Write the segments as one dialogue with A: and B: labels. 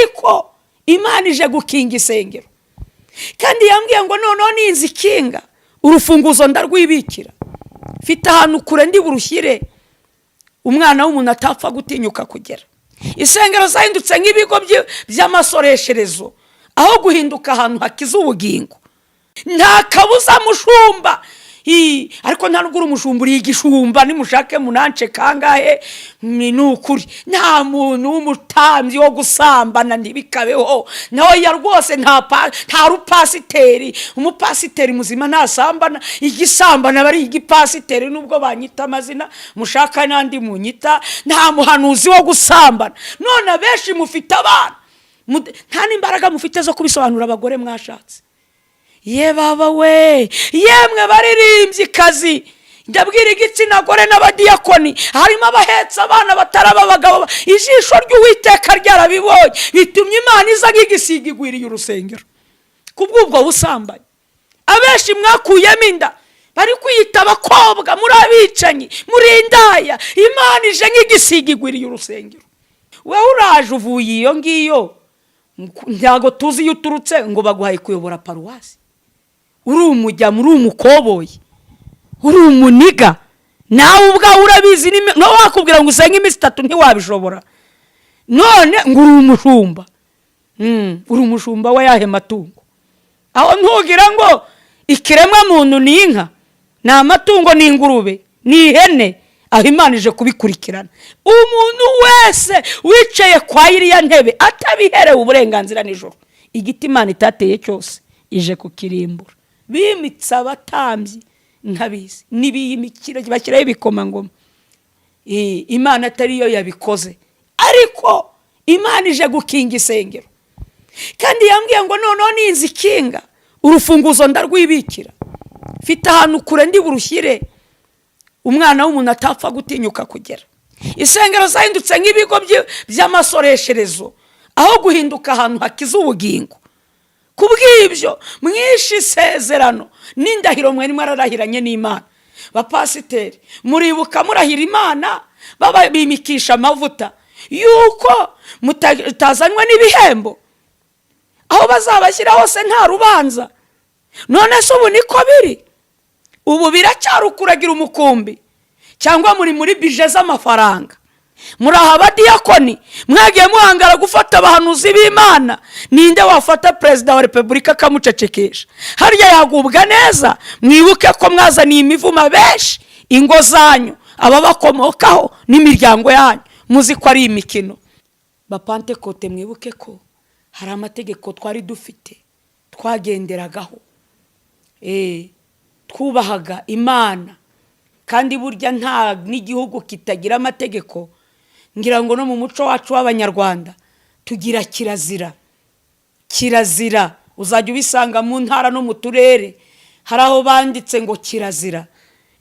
A: Ariko Imana ije gukinga isengero, kandi yambwiye ngo noneho ninzi ikinga, urufunguzo ndarwibikira, mfite ahantu kure ndi burushyire, umwana w'umuntu atapfa gutinyuka kugera. Isengero zahindutse nk'ibigo by'amasoresherezo aho guhinduka ahantu hakiza ubugingo. Nta kabuza mushumba. Ariko nta nubwo uri umushumba, uri igishumba. Nimushake munance kangahe, ni ukuri nta muntu w'umutambyi wo gusambana, ntibikabeho nawe rwose. Nta rupasiteri, umupasiteri muzima ntasambana. Igisambana aba ari igipasiteri, nubwo banyita amazina mushaka n'andi munyita. Nta muhanuzi wo gusambana. None abenshi mufite abana, nta n'imbaraga mufite zo kubisobanura abagore mwashatse. Ye baba we, yemwe baririmbyi kazi, ndabwira igitsina gore n'abadiyakoni, harimo abahetse abana bataraba abagabo. Ijisho ry'Uwiteka ryarabibonye, bitumye Imana iza nk'igisiga igwiriye urusengero kubw'ubwo busambanyi. Abenshi mwakuyemo inda bari kwiyita abakobwa, muri abicanyi, muri indaya. Imana ije nk'igisiga igwiriye urusengero. Wowe uraje uvuye iyo ngiyo, ntabwo tuzi iyo uturutse, ngo baguhaye kuyobora paruwasi. Uri umujyamo, uri umukoboyi, uri umuniga, nawe ubwawe urabizi. Nawe wakubwira ngo usenge iminsi 3 ntiwabishobora, none ngo uri umushumba. Uri umushumba wa yahe matungo? Aho ntugira ngo ikiremwa muntu ni inka, ni amatungo, ni ingurube, ni ihene? Aho Imana ije kubikurikirana. Umuntu wese wicaye kwa iriya ntebe atabiherewe uburenganzira nijoro, igiti Imana itateye cyose ije kukirimbura. Bimitse abatambyi ntabizi, n'ibiyimikira bashyiraho ibikomangoma. Imana atari yo yabikoze, ariko Imana ije gukinga isengero, kandi yambwiye ngo noneho ninzi ikinga, urufunguzo ndarwibikira, mfite ahantu kure ndi burushyire, umwana w'umuntu atapfa gutinyuka kugera. Isengero zahindutse nk'ibigo by'amasoresherezo aho guhinduka ahantu hakiza ubugingo. Ku bw'ibyo mwishe isezerano n'indahiro mwari mwararahiranye n'Imana. Bapasiteri, muribuka murahira Imana baba bimikisha amavuta yuko mutazanywe n'ibihembo, aho bazabashyira hose nta rubanza? None se ubu niko biri? Ubu biracyari ukuragira umukumbi, cyangwa muri budget z'amafaranga? Muri aha abadiyakoni mwagiye muhangara gufata abahanuzi b'Imana. Ninde wafata Perezida wa Repubulika akamucecekesha? Harya yagubwa neza? Mwibuke ko mwazaniye imivumo benshi, ingo zanyu, ababakomokaho n'imiryango yanyu, muzi ko ari imikino. Bapantekote, mwibuke ko hari amategeko twari dufite twagenderagaho, twubahaga Imana. Kandi burya nta n'igihugu kitagira amategeko. Ngira ngo no mu muco wacu w'Abanyarwanda tugira kirazira. Kirazira uzajya ubisanga mu ntara no mu turere, hari aho banditse ngo kirazira.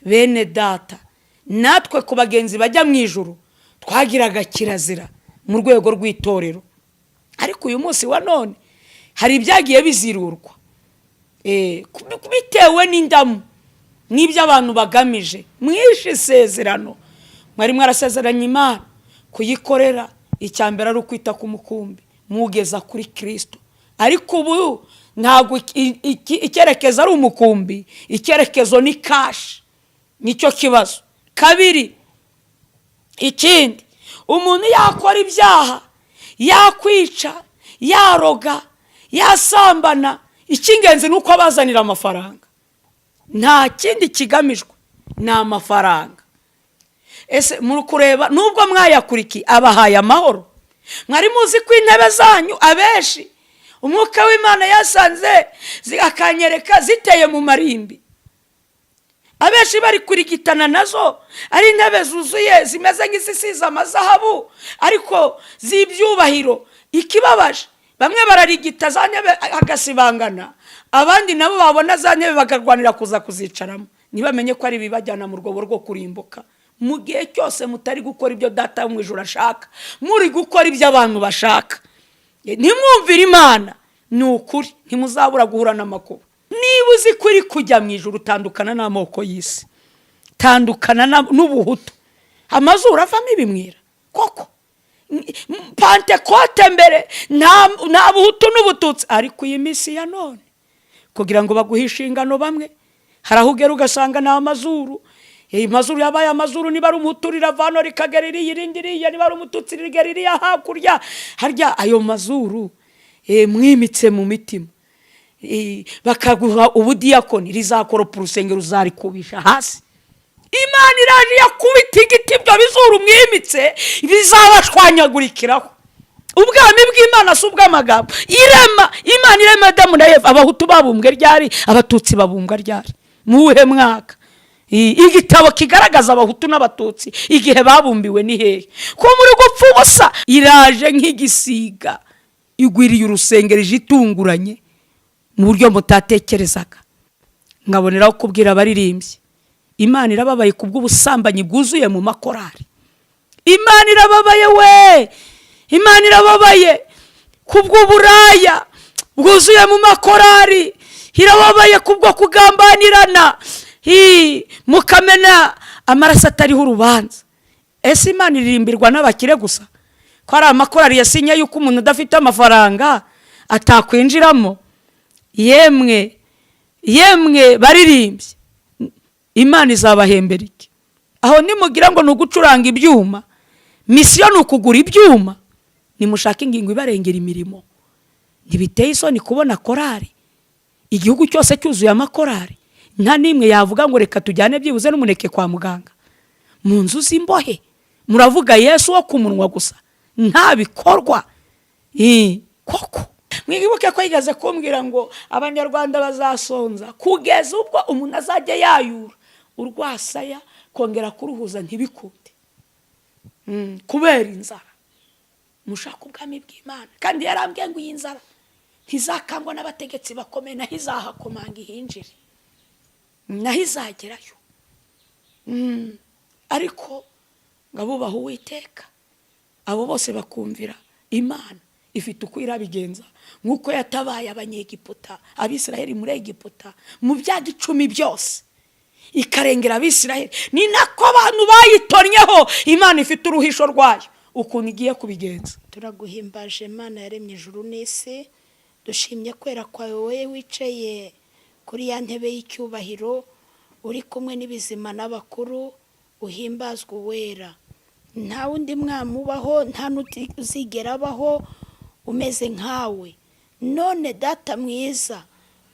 A: Bene data, natwe ku bagenzi bajya mu ijuru twagiraga kirazira mu rwego rw'itorero, ariko uyu munsi wa none hari ibyagiye bizirurwa bitewe n'indamu n'ibyo abantu bagamije. Mwishe isezerano mwari mwarasezeranye Imana kuyikorera. Icya mbere ari ukwita ku mukumbi mugeza kuri Kirisito, ariko ubu ntabwo icyerekezo ari umukumbi, icyerekezo ni cash. Nicyo kibazo. Kabiri, ikindi, umuntu yakora ibyaha, yakwica, yaroga, yasambana, icy'ingenzi ni uko abazanira amafaranga. Nta kindi kigamijwe, ni amafaranga. Ese muri kureba nubwo mwayakurikiye abahaye amahoro? Mwari muzi ko intebe zanyu abenshi umwuka w'Imana yasanze akanyereka ziteye mu marimbi, abenshi bari kurigitana nazo, ari intebe zuzuye zimeze nk'izisize amazahabu ariko z'ibyubahiro? Ikibabaje, bamwe bararigita za ntebe agasibangana, abandi nabo babona za ntebe bakarwanira kuza kuzicaramo. Ntibamenye ko ari ibibajyana mu rwobo rwo kurimbuka. Mu gihe cyose mutari gukora ibyo Data wo mu ijoro ashaka, muri gukora ibyo abantu bashaka, ntimwumvire Imana, ni ukuri ntimuzabura guhura n'amakuba. Niba uzi ko uri kujya mu ijoro, utandukana n'amoko y'isi, tandukana n'ubuhutu. Amazuru avamo ibimwira koko. Pantekote mbere nta buhutu n'ubututsi, ariko iyi minsi ya none kugira ngo baguhe inshingano bamwe, hari aho ugera ugasanga ni amazuru. Amazuru yabaye amazuru. Niba ari umuhutu rirava hano rikagera iriya, irindi iriya, niba ari umututsi rigera iriya hakurya. Harya ayo mazuru mwimitse mu mitima, bakaguha ubudiyakoni, rizakoropa urusengero, uzarikubisha hasi. Imana iraje yakubita igiti, ibyo bizuru mwimitse bizabashwanyagurikiraho. Ubwami bw'Imana si ubw'amagambo. Irema, Imana irema Adamu na Eva, abahutu babumbwe ryari? Abatutsi babumbwa ryari? Mu wuhe mwaka? Igitabo kigaragaza abahutu n'abatutsi igihe babumbiwe ni hehe, ko muri gupfa ubusa? Iraje nk'igisiga igwiriye urusengero, ije itunguranye mu buryo mutatekerezaga. Nkaboneraho kubwira abaririmbyi, Imana irababaye kubw'ubusambanyi bwuzuye mu makorari. Imana irababaye we, Imana irababaye kubw'uburaya bwuzuye mu makorari, irababaye kubwo kugambanirana, mukamena amaraso atariho urubanza. Ese Imana iririmbirwa n'abakire gusa? Ko ari amakorari yasinye yuko umuntu udafite amafaranga atakwinjiramo? Yemwe, yemwe baririmbye, Imana izabahembera iki? Aho nimugira ngo ni ugucuranga ibyuma, mission ni ukugura ibyuma. Nimushake ingingo ibarengera imirimo. Ntibiteye isoni kubona korari, igihugu cyose cyuzuye amakorari, nta n'imwe yavuga ngo reka tujyane byibuze n'umuneke kwa muganga, mu nzu z'imbohe? Muravuga Yesu wo ku munwa gusa, nta bikorwa. Koko mwibuke ko yigeze kumbwira ngo abanyarwanda bazasonza kugeza ubwo umuntu azajya yayura urwasaya kongera kuruhuza ntibikunde kubera inzara. Mushaka ubwami bw'Imana. Kandi yarambwiye ngo iyi nzara ntizakangwa n'abategetsi bakomeye, naho izahakomanga ihinjire, naho izagerayo. Ariko ngo abubaha Uwiteka, abo bose bakumvira Imana, ifite uko irabigenza, nk'uko yatabaye abanyegiputa, Abisiraheli muri Egiputa mu byago 10 byose, ikarengera Abisiraheli, ni nako abantu bayitonnyeho Imana ifite uruhisho rwayo ukuntu igiye kubigenza.
B: Turaguhimbaje, Imana yaremye ijuru n'isi. Dushimye kwera kwawe, wowe wicaye kuri ya ntebe y'icyubahiro, uri kumwe n'ibizima n'abakuru. Uhimbazwa uwera. Nta wundi mwami ubaho, nta n'uzigera abaho umeze nkawe. None Data mwiza,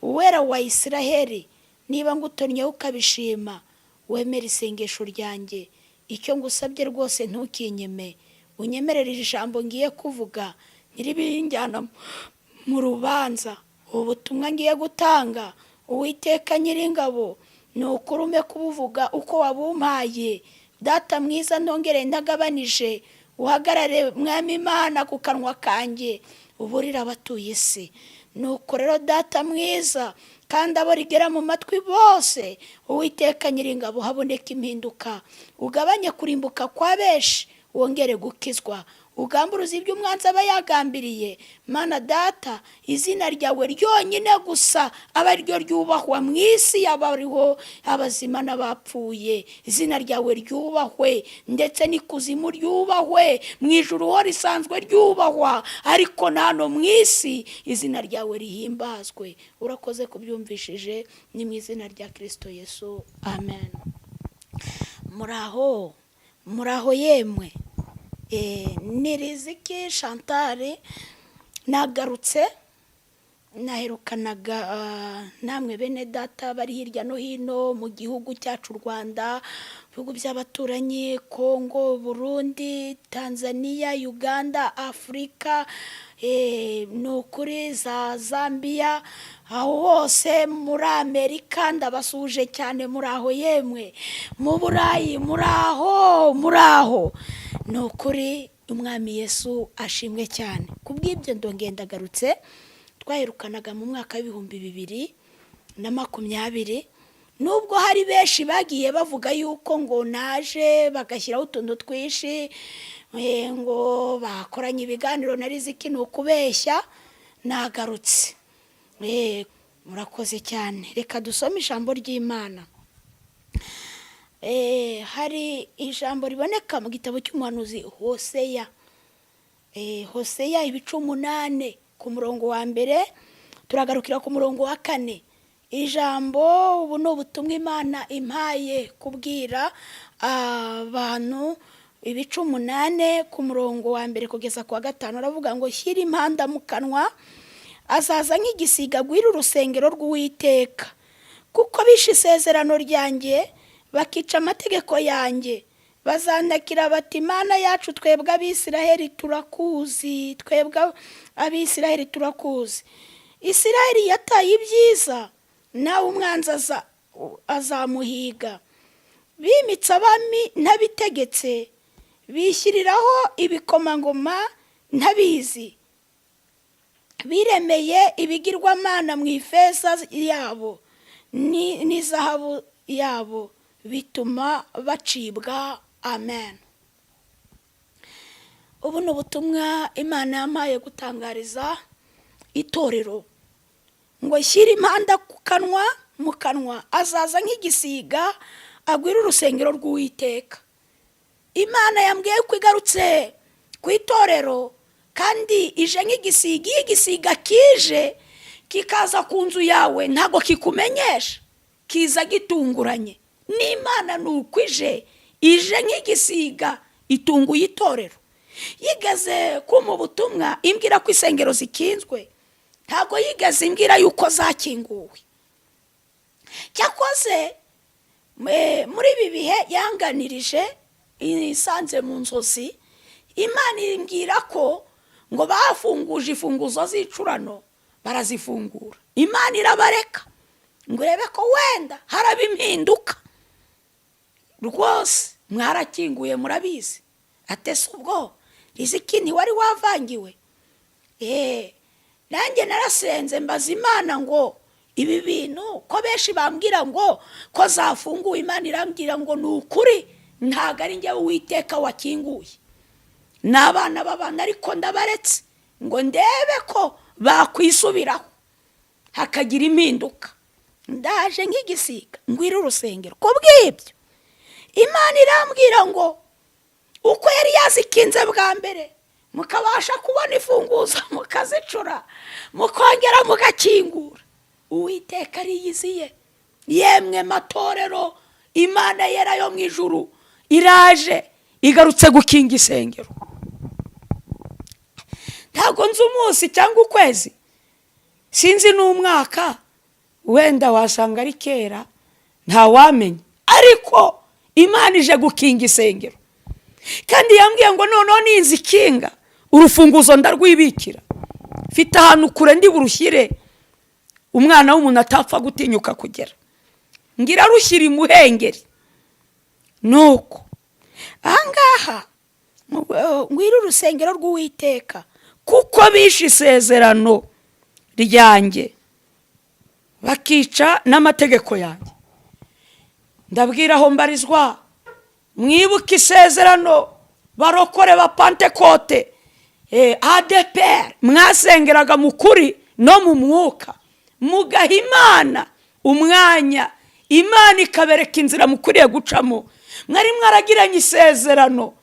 B: uwera wa Isiraheli, niba ngutonnyeho ukabishima, wemere isengesho ryanjye. Icyo ngusabye rwose, ntukinyime, unyemerere ijambo ngiye kuvuga ntiribinjyana mu rubanza. Ubu butumwa ngiye gutanga, Uwiteka Nyiringabo, ni ukuri ume kubuvuga uko wabumpaye, Data mwiza, ntongere ntagabanije. Uhagarare, Mwami Imana, ku kanwa kanjye, uburire abatuye isi. Nuko rero, Data mwiza, kandi abo rigera mu matwi bose, Uwiteka Nyiringabo, haboneka impinduka, ugabanye kurimbuka kwa benshi, wongere gukizwa, ugamburuza ibyo umwanzi aba yagambiriye. Mana Data, izina ryawe ryonyine gusa aba ariryo ryubahwa mu isi y'abariho, abazima n'abapfuye. Izina ryawe ryubahwe, ndetse n'ikuzimu ryubahwe. Mu ijuru ho risanzwe ryubahwa, ariko na hano mu isi izina ryawe rihimbazwe. Urakoze kubyumvishije. Ni mu izina rya Kirisito Yesu, amen. Muraho, muraho yemwe. Ni Riziki Chantal, nagarutse. Naherukanaga namwe bene data bari hirya no hino mu gihugu cyacu u Rwanda, ibihugu by'abaturanyi, Kongo, Burundi, Tanzania, Uganda, Afurika, ni ukuri za Zambia, aho hose, muri Amerika, ndabasuhuje cyane. Muri aho yemwe? Mu Burayi, muri aho, muri aho? Ni ukuri Umwami Yesu ashimwe cyane. Ku bw'ibyo ndongeye ndagarutse. Twaherukanaga mu mwaka wa 2020, nubwo hari benshi bagiye bavuga yuko ngo naje, bagashyiraho utuntu twinshi, ngo bakoranye ibiganiro na Riziki. Ni ukubeshya, nagarutse. Murakoze cyane. Reka dusome ijambo ry'Imana. Hari ijambo riboneka mu gitabo cy'umuhanuzi Hoseya. Hoseya ibice 8 ku murongo wa 1 turagarukira ku murongo wa 4. Ijambo ubu ni ubutumwa Imana impaye kubwira abantu. Ibice 8 ku murongo wa 1 kugeza ku wa 5, aravuga ngo: "Shyira impanda mu kanwa, azaza nk'igisiga agwira urusengero rw'Uwiteka, kuko bishe isezerano ryanjye, bakica amategeko yanjye. Bazantakira bati: 'Imana yacu, twebwe Abisiraheli turakuzi, twebwe Abisiraheli turakuzi.' Isiraheli yataye ibyiza, nawe umwanzi azamuhiga. Bimitse abami ntabitegetse, bishyiriraho ibikomangoma ntabizi. Biremeye ibigirwamana mu ifeza yabo n'izahabu yabo, bituma bacibwa." Amen. Ubu ni ubutumwa Imana yampaye gutangariza itorero ngo: "Shyire impanda ku kanwa, mu kanwa, azaza nk'igisiga agwira urusengero rw'Uwiteka." Imana yambwiye ko igarutse ku itorero kandi ije nk'igisiga. Iyo igisiga kije kikaza ku nzu yawe, ntabwo kikumenyesha, kiza gitunguranye. N'Imana ni uko ije, ije nk'igisiga, itunguye itorero. Yigeze kumpa ubutumwa imbwira ko insengero zikinzwe, ntabwo yigeze imbwira yuko zakinguwe. Cyakoze muri ibi bihe yanganirije isanze mu nzozi, Imana imbwira ko ngo bafunguje imfunguzo z'icurano, barazifungura. Imana irabareka ngo urebe ko wenda haraba impinduka. Rwose mwarakinguye, murabizi. Atese ubwo riziki ntiwari wavangiwe? Eee, nanjye narasenze, mbaza Imana ngo: "Ibi bintu ko benshi bambwira ngo ko zafunguwe?" Imana irambwira ngo: "Ni ukuri, ntabwo ari njyewe Uwiteka wakinguye, ni abana b'abantu, ariko ndabaretse ngo ndebe ko bakwisubiraho hakagira impinduka. Ndaje nk'igisiga ngwira urusengero." Ku bw'ibyo Imana irambwira ngo uko yari yazikinze bwa mbere, mukabasha kubona imfunguzo, mukazicura, mukongera mugakingura, Uwiteka ariyiziye. Yemwe matorero, Imana yera yo mu ijuru iraje, igarutse gukinga isengero. Ntabwo nzi umunsi cyangwa ukwezi, sinzi n'umwaka, wenda wasanga ari kera, ntawamenya, ariko Imana ije gukinga isengero. Kandi yambwiye ngo noneho ninzi ikinga, urufunguzo ndarwibikira, mfite ahantu kure ndi burushyire, umwana w'umuntu atapfa gutinyuka kugera, ngira rushyira imuhengeri. Nuko ahangaha ngwira urusengero rw'Uwiteka, kuko bishe isezerano ryanjye, bakica n'amategeko yanjye. Ndabwira aho mbarizwa, mwibuke isezerano, barokore ba Pantekote, ADEPR, mwasengeraga mu kuri no mu mwuka, mugaha Imana umwanya, Imana ikabereka inzira mukwiriye gucamo. Mwari mwaragiranye isezerano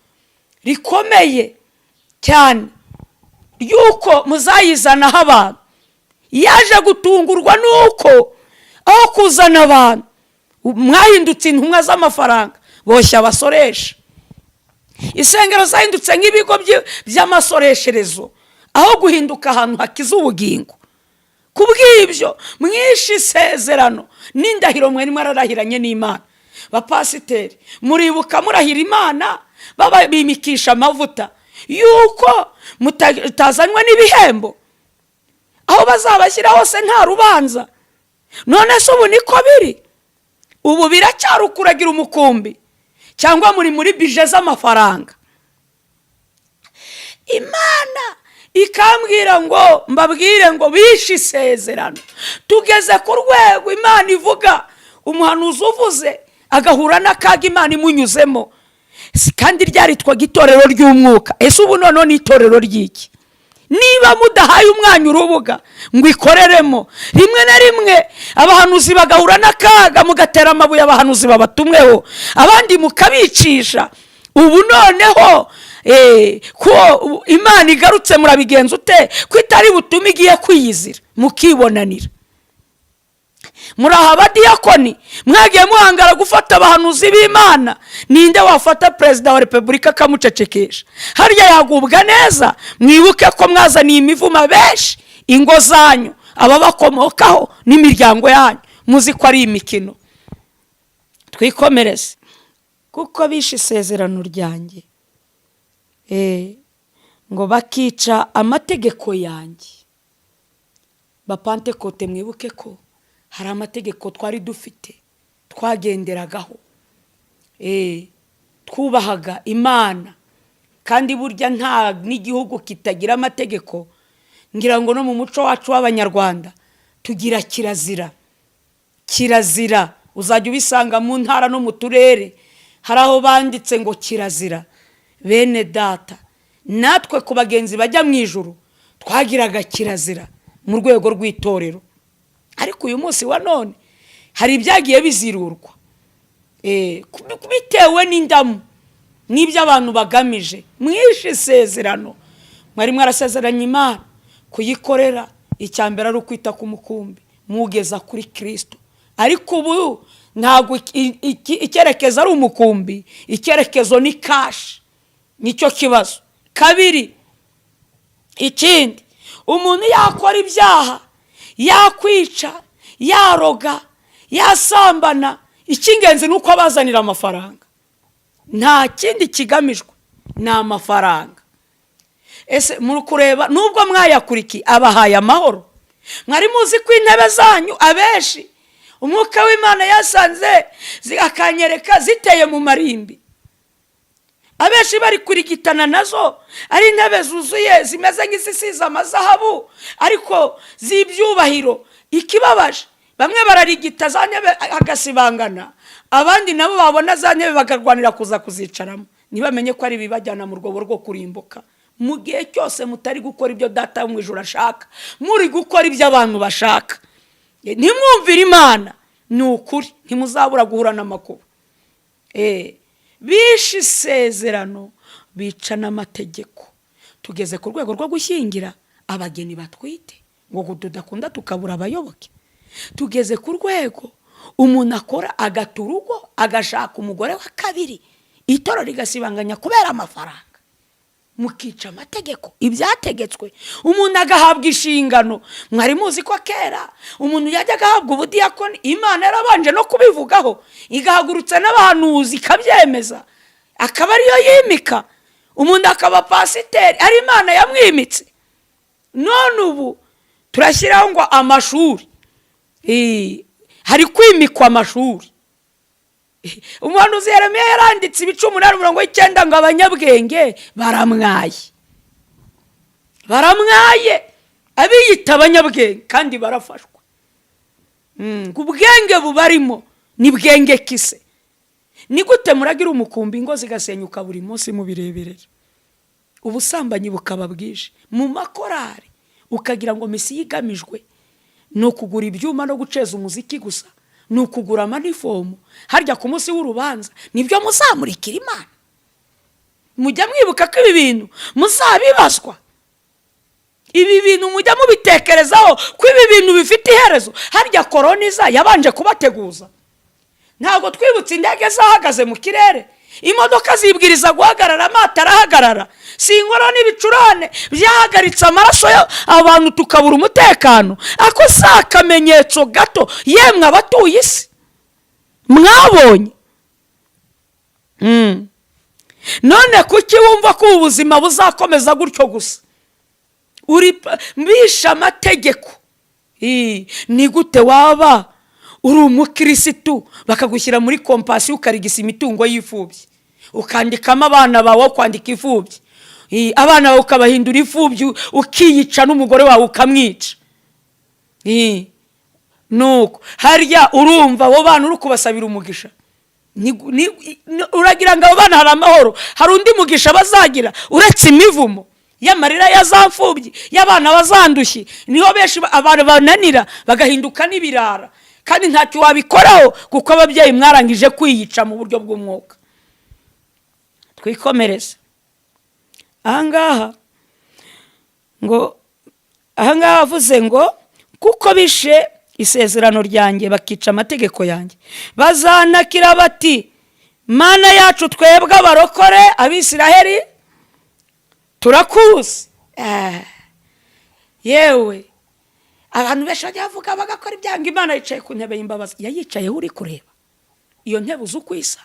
B: rikomeye cyane ry'uko muzayizanaho abantu. Yaje gutungurwa n'uko aho kuzana abantu, mwahindutse intumwa z'amafaranga, boshya abasoresha. Insengero zahindutse nk'ibigo by'amasoresherezo aho guhinduka ahantu hakiza ubugingo. Ku bw'ibyo mwishe isezerano n'indahiro mwari mwararahiranye n'Imana. Bapasiteri, muribuka murahira Imana, bimikisha amavuta, yuko mutazanywe n'ibihembo, aho bazabashyira hose nta rubanza? None se ubu niko biri? Ubu biracyari ukuragira umukumbi, cyangwa muri budget z'amafaranga? Imana ikambwira ngo mbabwire ngo bishe isezerano. Tugeze ku rwego Imana ivuga, umuhanuzi uvuze agahura n'akaga Imana imunyuzemo. Kandi ryaritwaga itorero ry'umwuka. Ese ubu noneho ni itorero ry'iki, niba mudahaye umwanya urubuga ngo ikoreremo? Rimwe na rimwe abahanuzi bagahura n'akaga, mugatera amabuye abahanuzi babatumweho, abandi mukabicisha. Ubu noneho
A: Ko Imana igarutse murabigenza ute, ko itari butume igiye kwiyizira mukibonanira? Muri aha abadiyakoni mwagiye muhangara gufata abahanuzi b'Imana. Ninde wafata Perezida wa Repubulika akamucecekesha? Harya yagubwa neza? Mwibuke ko mwazaniye imivumo benshi, ingo zanyu, ababakomokaho n'imiryango yanyu. Muzi ko ari imikino. Twikomereze. Kuko bishe isezerano ryanjye, ngo bakica amategeko yanjye. Bapantekote, mwibuke ko hari amategeko twari dufite twagenderagaho, twubahaga Imana. Kandi burya nta n'igihugu kitagira amategeko. Ngira ngo no mu muco wacu w'Abanyarwanda tugira kirazira. Kirazira uzajya ubisanga mu ntara no mu turere, hari aho banditse ngo kirazira. Bene data, natwe ku bagenzi bajya mu ijuru twagiraga kirazira mu rwego rw'itorero. Ariko uyu munsi wa none hari ibyagiye bizirurwa bitewe n'indamu n'ibyo abantu bagamije. Mwishe isezerano mwari mwarasezeranye Imana kuyikorera. Icya mbere ari ukwita ku mukumbi mugeza kuri Kirisito. Ariko ubu ntabwo icyerekezo ari umukumbi, icyerekezo ni cash. Nicyo kibazo. Kabiri, ikindi, umuntu yakora ibyaha, yakwica, yaroga, yasambana, icy'ingenzi ni uko abazanira amafaranga. Nta kindi kigamijwe, ni amafaranga. Ese muri kureba, nubwo mwayakurikiye, abahaye amahoro? Mwari muzi ko intebe zanyu abenshi Umwuka w'Imana yasanze akanyereka ziteye mu marimbi, abenshi bari kurigitana nazo, ari intebe zuzuye zimeze nk'izisize amazahabu ariko z'ibyubahiro? Ikibabaje, bamwe bararigita za ntebe agasibangana, abandi nabo babona za ntebe bakarwanira kuza kuzicaramo. Ntibamenye ko ari ibibajyana mu rwobo rwo kurimbuka. Mu gihe cyose mutari gukora ibyo Data wo mu ijuru ashaka, muri gukora ibyo abantu bashaka, ntimwumvire Imana, ni ukuri ntimuzabura guhura n'amakuba. Bishe isezerano, bica n'amategeko. Tugeze ku rwego rwo gushyingira abageni batwite ngo tudakunda tukabura abayoboke. Tugeze ku rwego umuntu akora agata urugo, agashaka umugore wa kabiri, itorero rigasibanganya kubera amafaranga. Mukica amategeko, ibyategetswe. Umuntu agahabwa inshingano. Mwari muzi ko kera umuntu yajyaga ahabwa ubudiyakoni Imana yarabanje no kubivugaho, igahagurutsa n'abahanuzi, ikabyemeza, akaba ariyo yimika umuntu akaba pasiteri, ari Imana yamwimitse? None ubu turashyiraho ngo amashuri, hari kwimikwa amashuri. Umuhanuzi Yeremiya yaranditse ibice 8 umurongo w'9 ngo abanyabwenge baramwaye, baramwaye, abiyita abanyabwenge kandi barafashwa. Ngo ubwenge bubarimo ni bwenge kise. Ni gute muragira umukumbi, ingo zigasenyuka buri munsi mubireberera, ubusambanyi bukaba bwinshi mu makorari, ukagira ngo misiyo igamijwe ni ukugura ibyuma no guceza umuziki gusa, ni ukugura amanifomu? Harya ku munsi w'urubanza nibyo muzamurikira Imana? Mujya mwibuka ko ibi bintu muzabibazwa? Ibi bintu mujya mubitekerezaho, ko ibi bintu bifite iherezo? Harya koroniza yabanje kubateguza? Ntabwo twibutse indege zahagaze mu kirere, imodoka zibwiriza guhagarara, amato arahagarara? Si inkorora n'ibicurane byahagaritse amaraso abantu, tukabura umutekano? Ako si akamenyetso gato, yemwe abatuye isi mwabonye? None kuki wumva ko ubu buzima buzakomeza gutyo gusa? Uri bishe amategeko. Ni gute waba uri umukirisitu bakagushyira muri compassion, ukarigisa imitungo y'imfubyi, ukandikamo abana bawe aho kwandika imfubyi? Abana bawe ukabahindura imfubyi, ukiyica, n'umugore wawe ukamwica. Nuko harya urumva abo bana uri kubasabira umugisha? Uragira ngo abo bana hari amahoro, hari undi mugisha bazagira uretse imivumo y'amarira ya za mfubyi, y'abana bazandushye? Niho benshi abantu bananira, bagahinduka n'ibirara, kandi ntacyo wabikoraho kuko ababyeyi mwarangije kwiyica mu buryo bw'umwuka. Twikomereze. Ahangaha ngo, ahangaha avuze ngo kuko bishe isezerano ryanjye, bakica amategeko yanjye, bazanakira bati: "Mana yacu, twebwe abarokore, Abisiraheli, turakuzi." Yewe, abantu benshi bajya bavuga bagakora ibyanga. Imana yicaye ku ntebe y'imbabazi. Yayicayeho uri kureba iyo ntebe, uzi uko isa?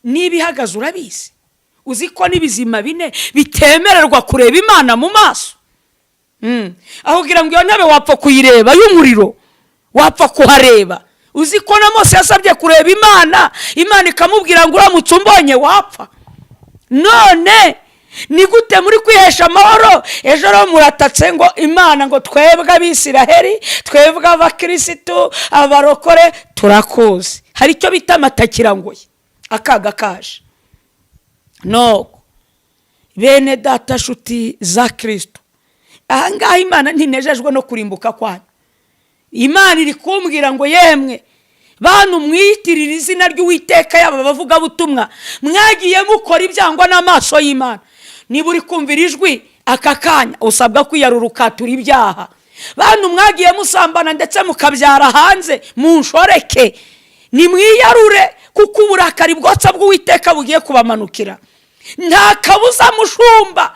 A: Niba ihagaze urabizi? Uzi ko n'ibizima bine bitemererwa kureba Imana mu maso? Aho kugira ngo iyo ntebe wapfa kuyireba y'umuriro, wapfa kuhareba? Uzi ko na Mose yasabye kureba Imana, Imana ikamubwira ngo: "Uramutse umbonye wapfa." None ni gute muri kwihesha amahoro? Ejo rero muratatse ngo Imana, ngo twebwe Abisiraheli, twebwe Abakirisitu, abarokore, turakuzi. Hari icyo bita amatakirangoyi, akaga kaje. Nuko bene data, shuti za Kirisito, ahangaha Imana ntinejejwe no kurimbuka kwanyu. Imana iri kumbwira ngo: "Yemwe bantu mwiyitirira izina ry'Uwiteka, yaba abavugabutumwa, mwagiye mukora ibyangwa n'amaso y'Imana." Niba uri kumvira ijwi aka kanya, usabwa kwiyarura ukatura ibyaha. Bantu mwagiye musambana ndetse mukabyara hanze mu nshoreke, nimwiyarure, kuko uburakari bwotsa bw'Uwiteka bugiye kubamanukira. Nta kabuza mushumba.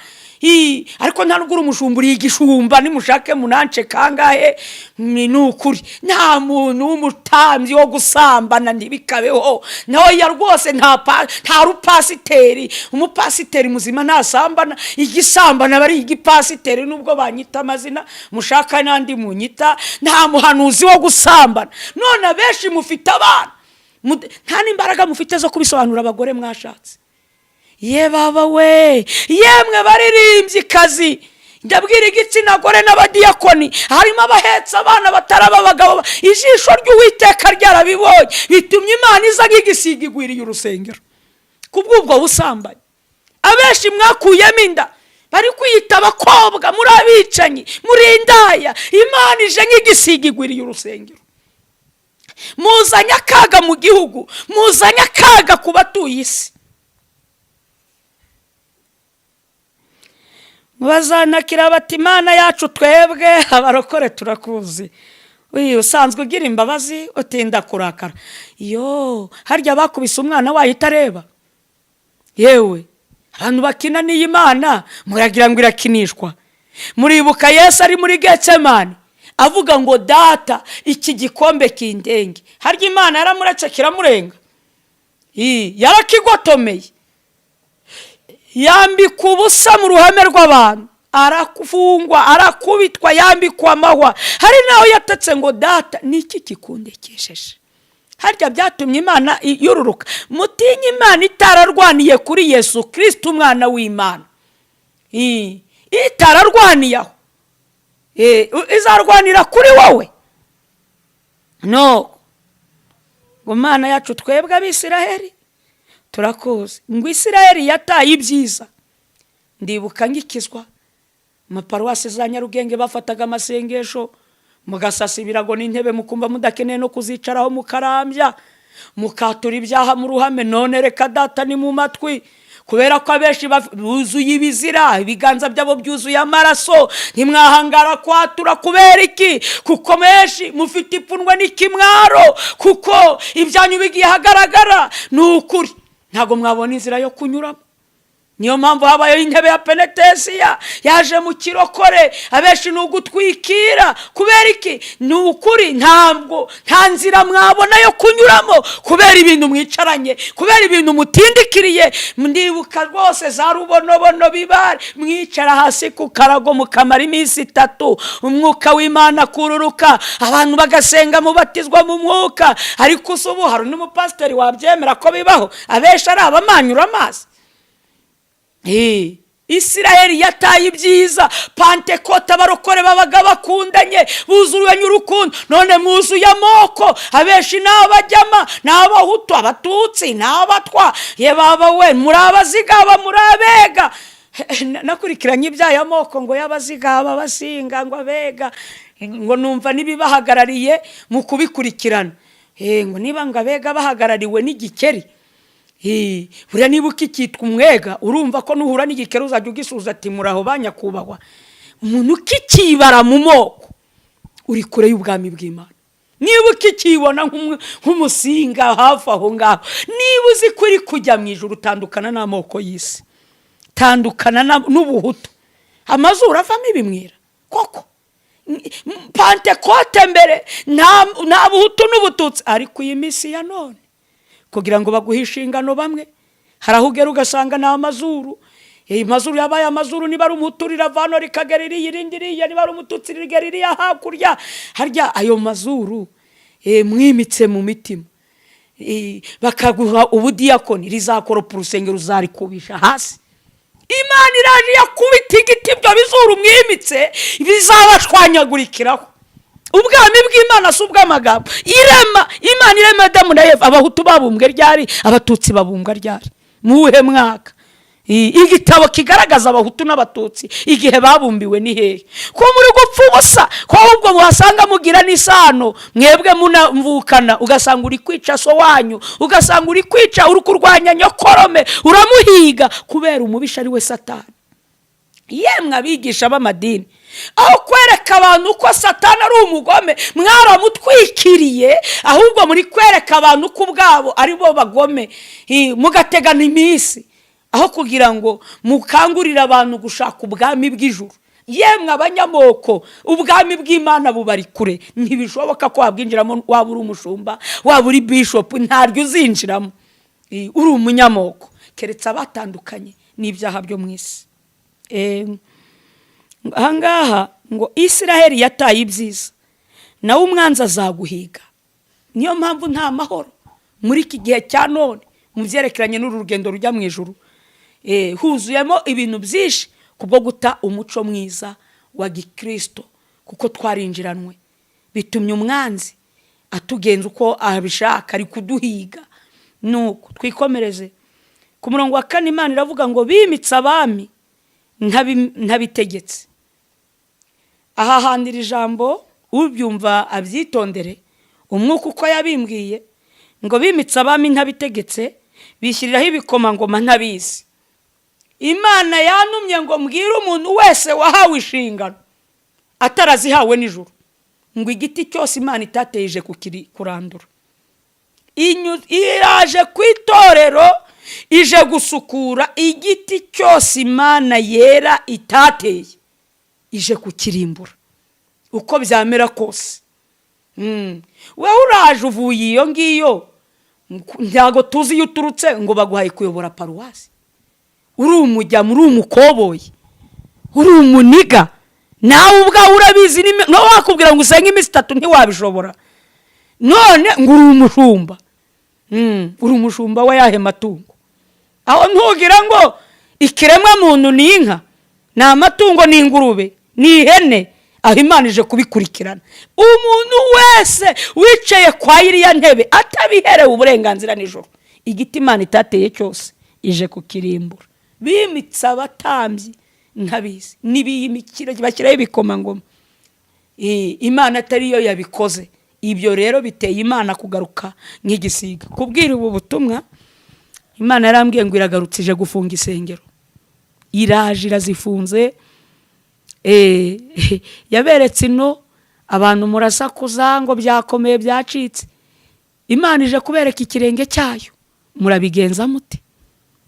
A: Ariko nta nubwo uri umushumba, uri igishumba. Nimushake munance kangahe, ni ukuri nta muntu w'umutambyi wo gusambana, ntibikabeho ntoya rwose. Nta rupasiteri, umupasiteri muzima ntasambana. Igisambana aba ari igipasiteri, nubwo banyita amazina mushaka n'andi munyita. Nta muhanuzi wo gusambana. None abenshi mufite abana, nta n'imbaraga mufite zo kubisobanura abagore mwashatse. Ye baba we, yemwe baririmbyikazi, ndabwira igitsina gore n'abadiyakoni, harimo abahetse abana batari abagabo. Ijisho ry'Uwiteka ryarabibonye, bitumye Imana iza nk'igisiga igwiriye urusengero kubw'ubwo busambanyi. Abenshi mwakuyemo inda, bari kwiyita abakobwa, muri abicanyi, muri indaya. Imana ije nk'igisiga igwiriye urusengero. Muzanye akaga mu gihugu, muzanye akaga ku batuye isi. Bazanakira bati: "Imana yacu, twebwe abarokore turakuzi. Uyu usanzwe ugira imbabazi, utinda kurakara." Yo, harya bakubise umwana wayo itareba? Yewe, abantu bakina n'iyi Mana, muragira ngo irakinishwa? Muribuka Yesu ari muri Getsemani avuga ngo: "Data, iki gikombe kindenge." Harya Imana yaramuretse kiramurenga? Yarakigotomeye, yambikwa ubusa mu ruhame rw'abantu, arafungwa, arakubitwa, yambikwa amahwa. Hari n'aho yatatse ngo: "Data, niki kikundekesheje?" Harya byatumye Imana yururuka? Mutinye Imana itararwaniye kuri Yesu Kirisiti, umwana w'Imana. Itararwaniye aho, izarwanira kuri wowe? No ngo: "Mana yacu, twebwe Abisiraheli turakuzi." Ngo Isiraheli yataye ibyiza. Ndibuka ngikizwa, amaparuwasi za Nyarugenge bafataga amasengesho, mugasasa ibirago n'intebe, mukumva mudakeneye no kuzicaraho, mukarambya, mukatura ibyaha mu ruhame. None reka data, ni mu matwi, kubera ko abenshi buzuye ibizira, ibiganza byabo byuzuye amaraso. Ntimwahangara kwatura. Kubera iki? Kuko menshi mufite ipfunwe n'ikimwaro, kuko ibyanyu bigiye ahagaragara. Ni ukuri ntabwo mwabona inzira yo kunyuramo. Niyo mpamvu habayeho intebe ya penetesiya yaje mu kirokore. Abenshi ni ugutwikira. Kubera iki? Ni ukuri ntabwo nta nzira mwabona yo kunyuramo, kubera ibintu mwicaranye, kubera ibintu mutindikiriye. Ndibuka rwose za Rubonobono, bibare mwicara hasi ku karago mukamara iminsi 3, umwuka w'Imana akururuka, abantu bagasenga, mubatizwa mu mwuka. Ariko ubu hari n'umupasiteri wabyemera ko bibaho? Abenshi ari abamanyura amazi. Isiraheli yataye ibyiza. Pantekote abarokore babaga bakundanye, buzuranye urukundo. None mwuzuye amoko. Abenshi ni Abajyama, ni Abahutu, Abatutsi, ni Abatwa. Ye baba we, muri Abazigaba, muri Abega. Nakurikiranye iby'aya moko ngo y'Abazigaba, Abasinga, ngo Abega, ngo numva n'ibibahagarariye mu kubikurikirana. Ngo niba ngo Abega bahagarariwe n'igikeri. Buriya niba ukikitwa umwega, urumva ko nuhura n'igikeri uzajya ugisuhuza ati: "Muraho ba nyakubahwa." Umuntu ukikibara mu moko, uri kure y'ubwami bw'Imana. Niba ukikibona nk'umusinga hafi aho ngaho, niba uzi ko uri kujya mu ijuru, utandukana n'amoko y'isi, tandukana n'ubuhutu. Amazuru avamo ibimwira koko. Pantekote mbere nta buhutu n'ubututsi, ariko iyi minsi ya none, kugira ngo baguhe inshingano bamwe, hari aho ugera ugasanga ni amazuru. Amazuru yabaye amazuru. Niba ari umuhutu rirava hano rikagera iriya, irindi iriya, niba ari umututsi rigera iriya hakurya. Harya ayo mazuru mwimitse mu mitima, bakaguha ubudiyakoni, rizakoropa urusengero, uzarikubisha hasi. Imana iraje yakubita igiti, ibyo bizuru mwimitse bizabashwanyagurikiraho. Ubwami bw'Imana si ubw'amagambo. Irema, Imana irema Adamu na Eva, abahutu babumbwe ryari? Abatutsi babumbwa ryari? Mu wuhe mwaka? Igitabo kigaragaza abahutu n'abatutsi igihe babumbiwe ni hehe? Ko muri gupfa ubusa, ko ahubwo muhasanga mugira n'isano, mwebwe munavukana, ugasanga uri kwica so wanyu, ugasanga uri kwica, uri kurwanya nyokorome, uramuhiga kubera umubisha ari we Satani. Yemwe abigisha b'amadini, aho kwereka abantu ko Satani ari umugome, mwaramutwikiriye, ahubwo muri kwereka abantu ko ubwabo ari bo bagome, mugategana iminsi aho kugira ngo mukangurire abantu gushaka ubwami bw'ijuru. Yemwe abanyamoko, ubwami bw'Imana bubari kure. Ntibishoboka ko wabwinjiramo, waba uri umushumba, waba uri bishopu, ntaryo uzinjiramo uri umunyamoko, keretse abatandukanye n'ibyaha byo mu isi. Ahangaha ngo Isiraheli yataye ibyiza, nawe umwanzi azaguhiga. Niyo mpamvu nta mahoro muri iki gihe cya none mu byerekeranye n'uru rugendo rujya mu ijuru. Huzuyemo ibintu byinshi kubwo guta umuco mwiza wa gikirisito, kuko twarinjiranwe, bitumye umwanzi atugenza uko abishaka, ari kuduhiga. Nuko twikomereze ku murongo wa 4. Imana iravuga ngo bimitse abami ntabitegetse. Aha handira ijambo, ubyumva abyitondere. Umwuka uko yabimbwiye ngo bimitse abami ntabitegetse, bishyiriraho ibikomangoma ntabizi. Imana yantumye ngo mbwire umuntu wese wahawe inshingano atarazihawe nijoro ngo igiti cyose Imana itateje kurandura. Iraje ku itorero, ije gusukura igiti cyose Imana yera itateye, ije kukirimbura uko byamera kose. Wowe uraje uvuye iyo ngiyo, ntabwo tuzi iyo uturutse, ngo baguhaye kuyobora paruwasi, uri umujyamo, uri umukoboyi, uri umuniga, nawe ubwawe urabizi. Nawe wakubwira ngo usenge iminsi 3 ntiwabishobora, none ngo uri umushumba. Uri umushumba wa yahe matungo? Aho ntugira ngo ikiremwa muntu ni inka, ni amatungo, ni ingurube, ni ihene? Aho Imana ije kubikurikirana. Umuntu wese wicaye kwa iriya ntebe atabiherewe uburenganzira nijoro, igiti Imana itateye cyose ije kukirimbura. Bimitse abatambyi ntabizi, n'ibiyimikira bashyiraho ibikomangoma, Imana atari yo yabikoze. Ibyo rero biteye Imana kugaruka nk'igisiga. Kubwira ubu butumwa, Imana yarambwiye ngo iragarutse, ije gufunga isengero, iraje irazifunze. Yaberetse ino abantu murasakuza ngo byakomeye, byacitse. Imana ije kubereka ikirenge cyayo. Murabigenza mute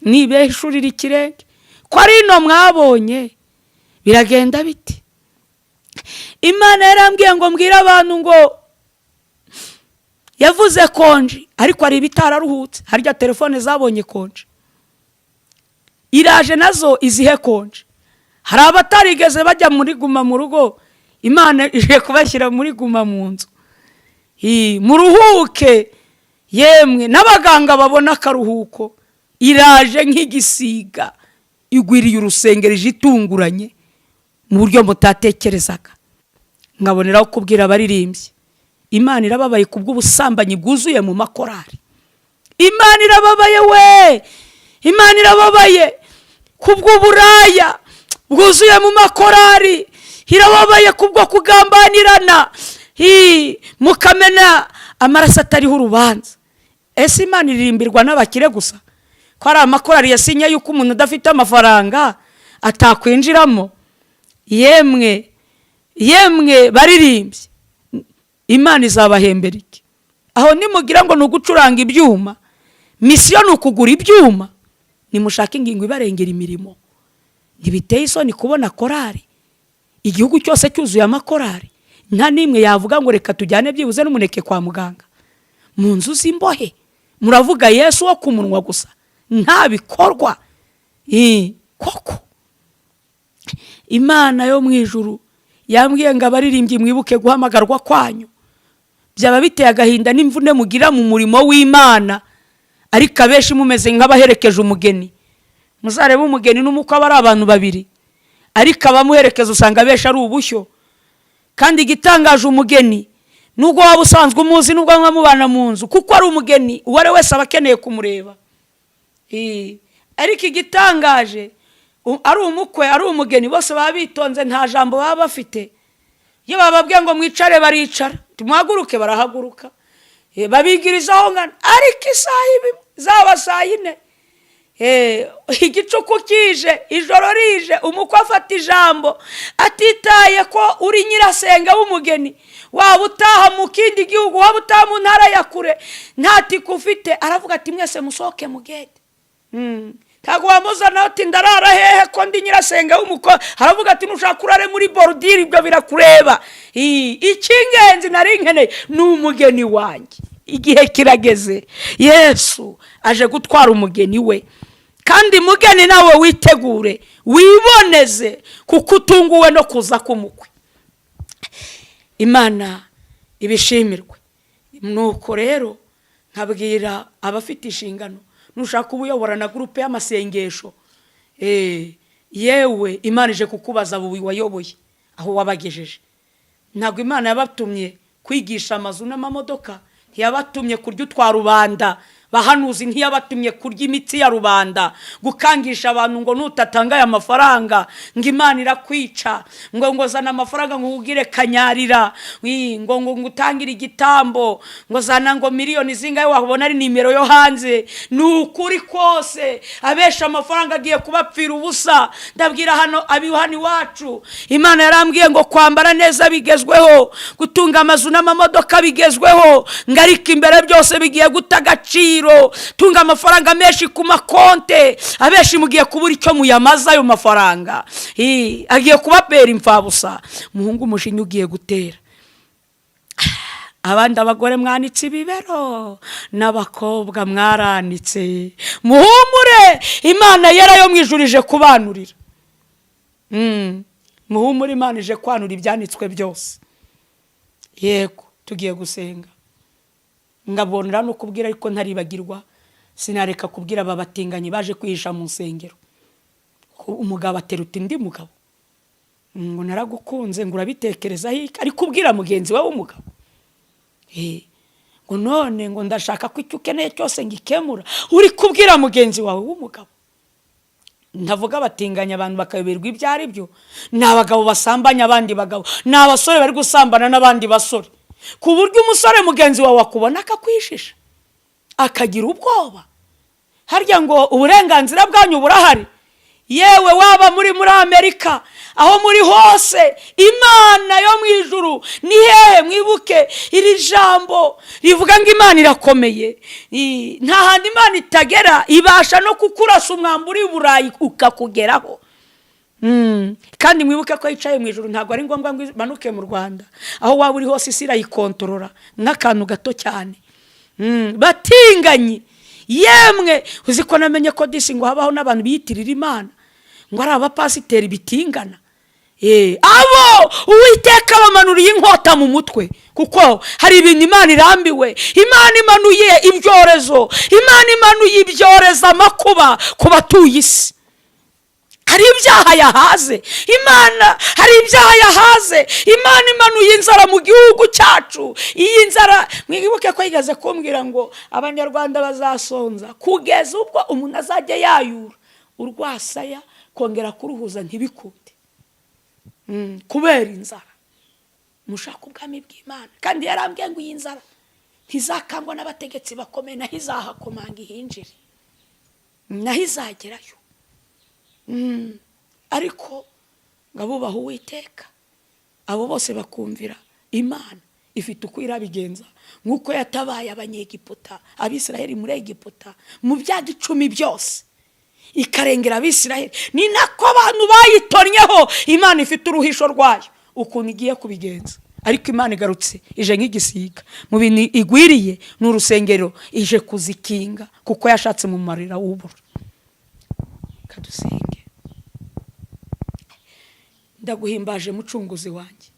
A: nibeshurira ikirenge ko ari ino mwabonye? Biragenda biti? Imana yarambwiye ngo mbwire abantu ngo yavuze konji, ariko hari ibitararuhutse. Harya telefone zabonye konji, iraje nazo izihe konji. Hari abatarigeze bajya muri guma mu rugo, Imana ije kubashyira muri guma mu nzu. Muruhuke yemwe, n'abaganga babona akaruhuko. Iraje nk'igisiga, igwiriye urusengero, ije itunguranye mu buryo mutatekerezaga. Nkaboneraho kubwira abaririmbyi: Imana irababaye kubw'ubusambanyi bwuzuye mu makorari. Imana irababaye we, Imana irababaye kubw'uburaya bwuzuye mu makorari, irababaye kubwo kugambanirana, mukamena amaraso atariho urubanza. Ese Imana iririmbirwa n'abakire gusa? Ko ari amakorari yasinye yuko umuntu udafite amafaranga atakwinjiramo. Yemwe, yemwe baririmbye, Imana izabahembera iki? Aho nimugira ngo ni ugucuranga ibyuma, mission ni ukugura ibyuma. Nimushake ingingo ibarengera imirimo. Ntibiteye isoni kubona korari, igihugu cyose cyuzuye amakorari, nta n'imwe yavuga ngo reka tujyane byibuze n'umuneke kwa muganga, mu nzu z'imbohe? Muravuga Yesu wo ku munwa gusa, nta bikorwa. Koko Imana yo mu ijuru yambwiye ngo abaririmbyi mwibuke guhamagarwa kwanyu. Byaba biteye agahinda n'imvune mugira mu murimo w'Imana, ariko abenshi mumeze nk'abaherekeje umugeni. Muzarebe umugeni n'umukwe aba ari abantu babiri, ariko abamuherekeza usanga abenshi ari ubushyo. Kandi igitangaje, umugeni nubwo waba usanzwe umuzi, nubwo muba mubana mu nzu, kuko ari umugeni, uwo ari we wese aba akeneye kumureba. Ariko igitangaje, ari umukwe, ari umugeni, bose baba bitonze, nta jambo baba bafite. Iyo bababwiye ngo mwicare baricara, tumuhaguruke barahaguruka. Babigirizaho ngana. Ariko isaha ibi zaba saa 4, igicuku kije, ijoro rije, umukwe afata ijambo atitaye ko uri nyirasenga w'umugeni. Waba utaha mu kindi gihugu, waba utaha mu ntara ya kure, nta tike ufite, aravuga ati mwese musohoke mugende. Ntabwo wamuzana ati ndarara hehe ko ndi nyirasenga w'umukwe? Aravuga ati nushaka urare muri bordure, ibyo birakureba. Icy'ingenzi nari nkeneye ni umugeni wanjye. Igihe kirageze, Yesu aje gutwara umugeni we. Kandi mugeni nawe witegure, wiboneze, kuko utunguwe no kuza k'umukwe. Imana ibishimirwe. Nuko rero nkabwira abafite inshingano, nushaka uba uyobora na groupe y'amasengesho, yewe, Imana ije kukubaza abo wayoboye aho wabagejeje. Ntabwo Imana yabatumye kwigisha amazu n'amamodoka, ntiyabatumye kurya utwa rubanda. Bahanuzi, ntiyabatumye kurya imitsi ya rubanda, gukangisha abantu ngo nutatanga aya mafaranga ngo Imana irakwica, ngo zana amafaranga ngo ubwire kanyarira, ngo utangire igitambo, ngo zana ngo miliyoni zingahe wabona ari nimero yo hanze. Ni ukuri kose, abesha amafaranga agiye kubapfira ubusa. Ndabwira hano abi hano iwacu, Imana yarambwiye ngo kwambara neza bigezweho, gutunga amazu n'amamodoka bigezweho, ngo ariko imbere byose bigiye guta agaciro. Tunga amafaranga menshi ku makonte, abenshi mugiye kubura icyo muyamaza. Ayo mafaranga agiye kubabera imfabusa. Muhungu, umujinya ugiye gutera abandi. Abagore mwanitse ibibero n'abakobwa mwaranitse, muhumure, Imana yera yo mu ijuru ije kubanurira. Muhumure, Imana ije kwanura ibyanitswe byose. Yego, tugiye gusenga. Ngabonera no kubwira, ariko ntaribagirwa, sinareka kubwira aba batinganyi baje kwihisha mu nsengero. Ko umugabo ateruta undi mugabo ngo naragukunze, ngo urabitekerezaho iki? Ariko ubwira mugenzi we w'umugabo, ngo none ngo ndashaka ko icyo ukeneye cyose ngikemura. Uri kubwira mugenzi wawe w'umugabo. Ntavuga abatinganya, abantu bakayoberwa ibyo ari byo. Ni abagabo basambanya abandi bagabo, ni abasore bari gusambana n'abandi basore, ku buryo umusore mugenzi wawe akubona akakwishisha, akagira ubwoba. Harya ngo uburenganzira bwanyu burahari? Yewe, waba muri Amerika, aho muri hose, Imana yo mu ijuru ni hehe? Mwibuke iri jambo rivuga ngo Imana irakomeye. Nta hantu Imana itagera, ibasha no kukurasa umwambi uri i Burayi ukakugeraho. Kandi mwibuke ko yicaye mu ijuru, ntabwo ari ngombwa ngo imanuke mu Rwanda. Aho waba uri hose isi irayikontorora nk'akantu gato cyane. Batinganyi yemwe, uzi ko namenye ko disi ngo habaho n'abantu biyitirira Imana, ngo ari abapasiteri bitingana? Abo Uwiteka bamanuriye inkota mu mutwe, kuko hari ibintu Imana irambiwe. Imana imanuye ibyorezo, Imana imanuye ibyorezo, amakuba ku batuye isi. Hari ibyaha yahaze Imana, hari ibyaha yahaze Imana. Imanuye inzara mu gihugu cyacu. Iyi nzara, mwibuke ko yigeze kumbwira ngo Abanyarwanda bazasonza kugeza ubwo umuntu azajya yayura urwasaya kongera kuruhuza ntibikunde, kubera inzara. Mushaka ubwami bw'Imana. Kandi yarambwiye ngo iyi nzara ntizakangwa n'abategetsi bakomeye, naho izahakomanga ihinjire. Naho izagerayo. Ariko ngo abubaha Uwiteka, abo bose bakumvira Imana, ifite uko irabigenza. Nk'uko yatabaye Abanyegiputa, Abisiraheli muri Egiputa mu byago 10 byose, ikarengera Abisiraheli, ni nako abantu bayitonnyeho Imana ifite uruhisho rwayo ukuntu igiye kubigenza. Ariko Imana igarutse ije nk'igisiga mu bintu igwiriye ni urusengero, ije kuzikinga kuko yashatse mu marira w'ubura. Kadusenge. Ndaguhimbaje, Mucunguzi wanjye,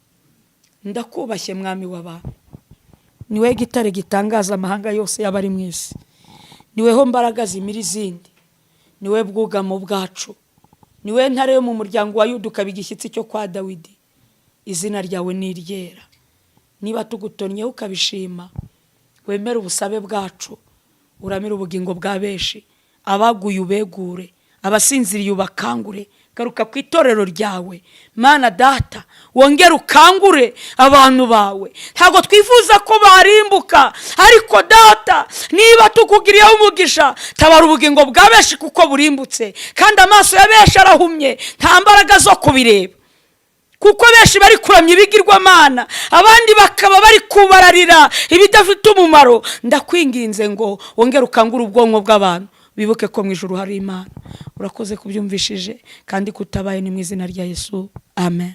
A: ndakubashye, Mwami w'abantu. Niwe gitare gitangaza amahanga yose y'abari mu isi, niweho mbaraga zimira izindi, niwe bwugamo bwacu, niwe ntare yo mu muryango wa Yuda, ukaba igishyitsi cyo kwa Dawidi. Izina ryawe ni iryera. Niba tugutonnyeho ukabishima, wemere ubusabe bwacu, uramire ubugingo bwa benshi. Abaguye ubegure, abasinziriye ubakangure. Garuka ku itorero ryawe, Mana Data, wongere ukangure abantu bawe. Ntabwo twifuza ko barimbuka, ariko Data, niba tukugiriyeho umugisha, tabara ubugingo bwa benshi kuko burimbutse, kandi amaso ya benshi arahumye, nta mbaraga zo kubireba, kuko benshi bari kuramya ibigirwamana, abandi bakaba bari kubararira ibidafite umumaro. Ndakwinginze ngo wongere ukangure ubwonko bw'abantu, bibuke ko mu ijuru hari Imana. Urakoze kubyumvishije kandi kutabaye, ni mu izina rya Yesu, amen.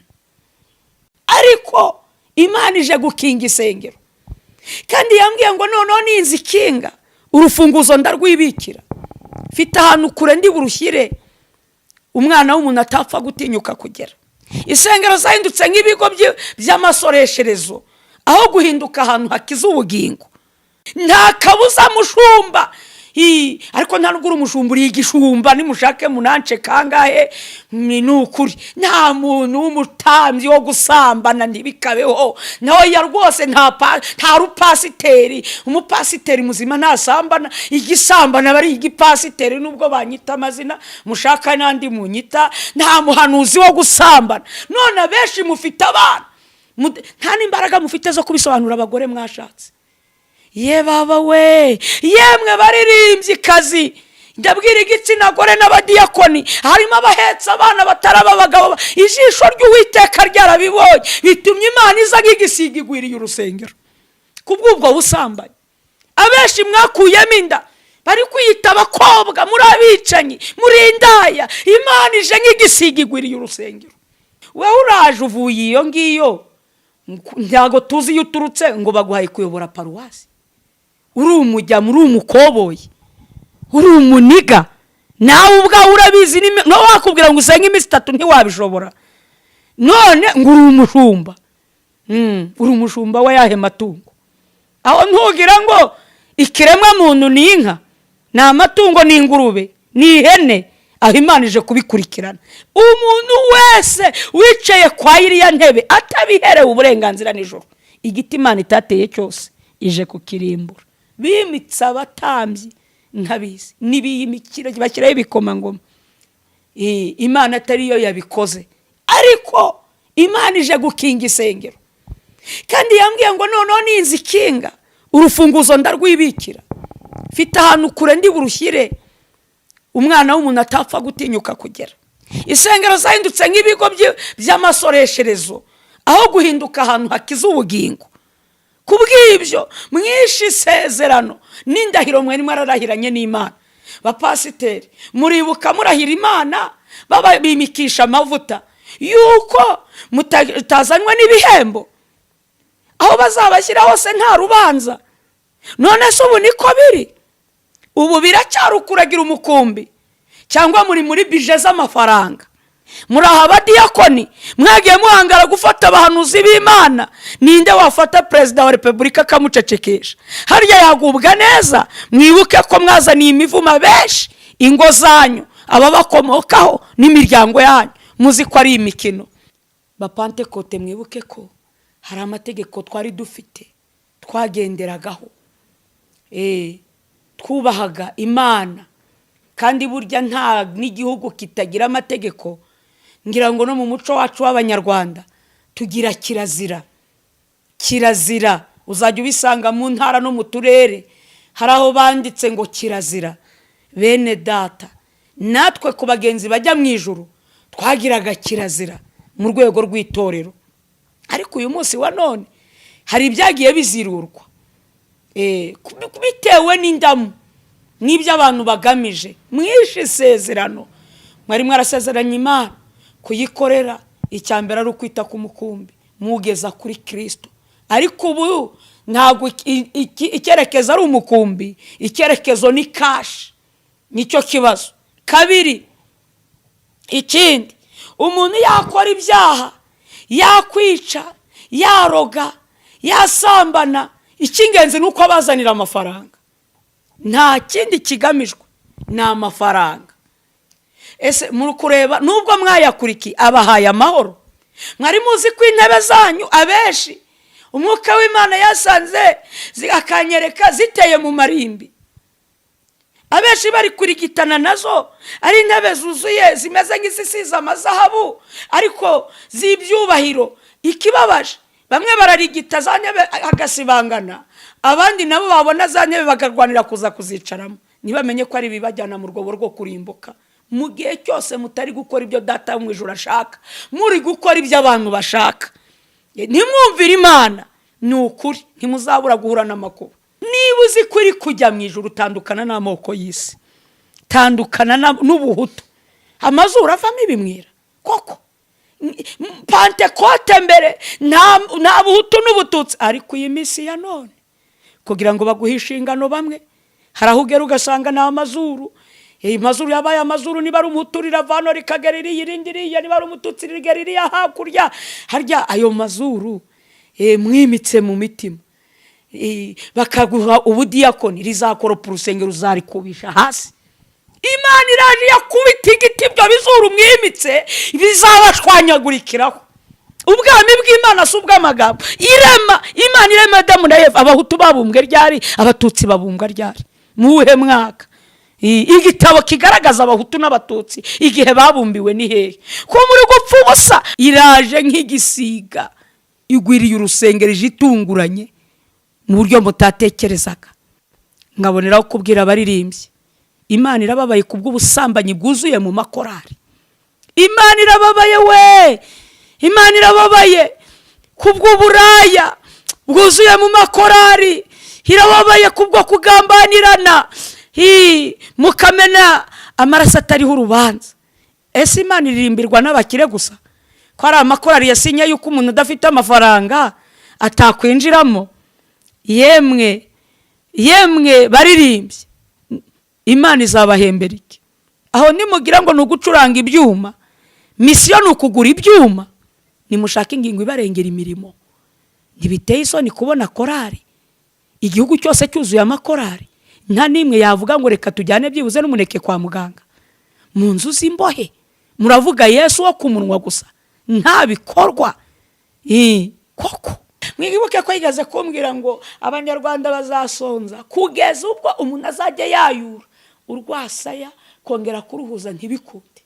A: Ariko Imana ije gukinga isengero, kandi yambwiye ngo noneho ninzikinga urufunguzo ndarwibikira, mfite ahantu kure ndi burushyire, umwana w'umuntu atapfa gutinyuka kugera. Isengero zahindutse nk'ibigo by'amasoresherezo aho guhinduka ahantu hakiza ubugingo. Nta kabuza mushumba, ariko nta nubwo uri umushumba, uri igishumba. Nimushake munance kangahe, ni ukuri nta muntu w'umutambyi wo gusambana, ntibikabeho nawe ya rwose. Nta rupasiteri, umupasiteri muzima ntasambana. Igisambana aba ari igipasiteri, nubwo banyita amazina mushaka n'andi munyita. Nta muhanuzi wo gusambana. None abenshi mufite abana, nta n'imbaraga mufite zo kubisobanura abagore mwashatse. Ye baba we, yemwe baririmbyi kazi, ndabwira igitsina gore n'abadiyakoni, harimo abahetse abana bataraba abagabo. Ijisho ry'Uwiteka ryarabibonye, bitumye Imana iza nk'igisiga igwiriye urusengero kubw'ubwo busambanyi. Abenshi mwakuyemo inda bari kwiyita abakobwa, muri abicanyi, muri indaya. Imana ije nk'igisiga igwiriye urusengero. Wowe uraje uvuye iyo ngiyo, ntabwo tuzi iyo uturutse, ngo baguhaye kuyobora paruwasi. Uri umujyamo, uri umukoboyi, uri umuniga, nawe ubwawe urabizi. Nawe wakubwira ngo usenge iminsi 3 ntiwabishobora, none ngo uri umushumba. Uri umushumba we yahe matungo? Aho ntugira ngo ikiremwa muntu ni inka, ni amatungo, ni ingurube, ni ihene? Aho Imana ije kubikurikirana. Umuntu wese wicaye kwa iriya ntebe atabiherewe uburenganzira nijoro, igiti Imana itateye cyose ije kukirimbura. Bimitse abatambyi ntabizi, n'ibiyimikira bashyiraho ibikomangoma, Imana atari yo yabikoze. Ariko Imana ije gukinga isengero, kandi yambwiye ngo noneho ninzikinga urufunguzo ndarwibikira, mfite ahantu kure ndi burushyire, umwana w'umuntu atapfa gutinyuka kugera. Isengero zahindutse nk'ibigo by'amasoresherezo aho guhinduka ahantu hakiza ubugingo. Kubw'ibyo mwishe isezerano n'indahiro mwari mwararahiranye n'Imana. Bapasiteri, muribuka murahira Imana bimikisha amavuta yuko mutazanywe n'ibihembo, aho bazabashyira hose nta rubanza? None se ubu niko biri? Ubu biracyari ukuragira umukumbi, cyangwa muri bije z'amafaranga? Muri aha abadiyakoni mwagiye muhangara gufata abahanuzi b'Imana. Ninde wafata Perezida wa Repubulika akamucecekesha? Harya yagubwa neza? Mwibuke ko mwazaniye imivumo benshi, ingo zanyu, ababakomokaho n'imiryango yanyu, muzi ko ari imikino. Bapantekote, mwibuke ko hari amategeko twari dufite twagenderagaho, twubahaga Imana. Kandi burya nta n'igihugu kitagira amategeko. Ngira ngo no mu muco wacu w'Abanyarwanda tugira kirazira. Kirazira uzajya ubisanga mu ntara no mu turere, hari aho banditse ngo kirazira. Bene data, natwe ku bagenzi bajya mu ijuru twagiraga kirazira mu rwego rw'itorero, ariko uyu munsi wa none hari ibyagiye bizirurwa bitewe n'indamu n'ibyo abantu bagamije. Mwishe isezerano mwari mwarasezeranye Imana kuyikorera. Icya mbere ari ukwita ku mukumbi mugeza kuri Kirisito, ariko ubu ntabwo icyerekezo ari umukumbi, icyerekezo ni cash, nicyo kibazo. Kabiri, ikindi, umuntu yakora ibyaha, yakwica, yaroga, yasambana, icy'ingenzi ni uko abazanira amafaranga. Nta kindi kigamijwe, ni amafaranga. Ese muri kureba nubwo mwayakurikiye abahaye amahoro? Mwari muzi ko intebe zanyu abenshi umwuka w'Imana yasanze akanyereka ziteye mu marimbi, abenshi bari kurigitana nazo, ari intebe zuzuye zimeze nk'izisize amazahabu ariko z'ibyubahiro. Ikibabaje, bamwe bararigita za ntebe agasibangana, abandi nabo babona za ntebe bakarwanira kuza kuzicaramo. Ntibamenye ko ari ibibajyana mu rwobo rwo kurimbuka. Mu gihe cyose mutari gukora ibyo Data wo mu ijuru ashaka, muri gukora ibyo abantu bashaka, ntimwumvire Imana, ni ukuri ntimuzabura guhura n'amakuba. Niba uzi ko uri kujya mu ijuru, utandukana n'amoko y'isi, tandukana n'ubuhutu. Amazuru avamo ibimwira koko. Pantekote mbere nta buhutu n'ubututsi, ariko iyi minsi ya none kugira ngo baguhe inshingano bamwe, hari aho ugera ugasanga ni amazuru. Amazuru yabaye amazuru. Niba ari umuhutu rirava hano rikagera iriya, irindi iriya, niba ari umututsi rigera iriya hakurya. Harya ayo mazuru mwimitse mu mitima, bakaguha ubudiyakoni, rizakoropa urusengero uzarikubisha hasi. Imana iraje yakubita igiti, ibyo bizuru mwimitse bizabashwanyagurikiraho. Ubwami bw'Imana si ubw'amagambo. Irema Imana irema Adamu na Eva, abahutu babumbwe ryari? Abatutsi babumbwa ryari? Muwuhe mwaka? Igitabo kigaragaza abahutu n'abatutsi igihe babumbiwe ni hehe, ko muri gupfa ubusa? Iraje nk'igisiga igwiriye urusengero, ije itunguranye mu buryo mutatekerezaga. Nkaboneraho kubwira abaririmbyi, Imana irababaye kubw'ubusambanyi bwuzuye mu makorari. Imana irababaye we, Imana irababaye kubw'uburaya bwuzuye mu makorari, irababaye kubwo kugambanirana, mukamena amaraso atariho urubanza. Ese Imana iririmbirwa n'abakire gusa? Ko ari amakorari yasinye yuko umuntu udafite amafaranga atakwinjiramo? Yemwe, yemwe baririmbye, Imana izabahembera iki? Aho nimugira ngo ni ugucuranga ibyuma, mission ni ukugura ibyuma. Nimushake ingingo ibarengera imirimo. Ntibiteye isoni kubona korari, igihugu cyose cyuzuye amakorari, nta n'imwe yavuga ngo reka tujyane byibuze n'umuneke kwa muganga, mu nzu z'imbohe? Muravuga Yesu wo ku munwa gusa, nta bikorwa. Koko mwibuke ko yigeze kumbwira ngo abanyarwanda bazasonza kugeza ubwo umuntu azajya yayura urwasaya kongera kuruhuza ntibikunde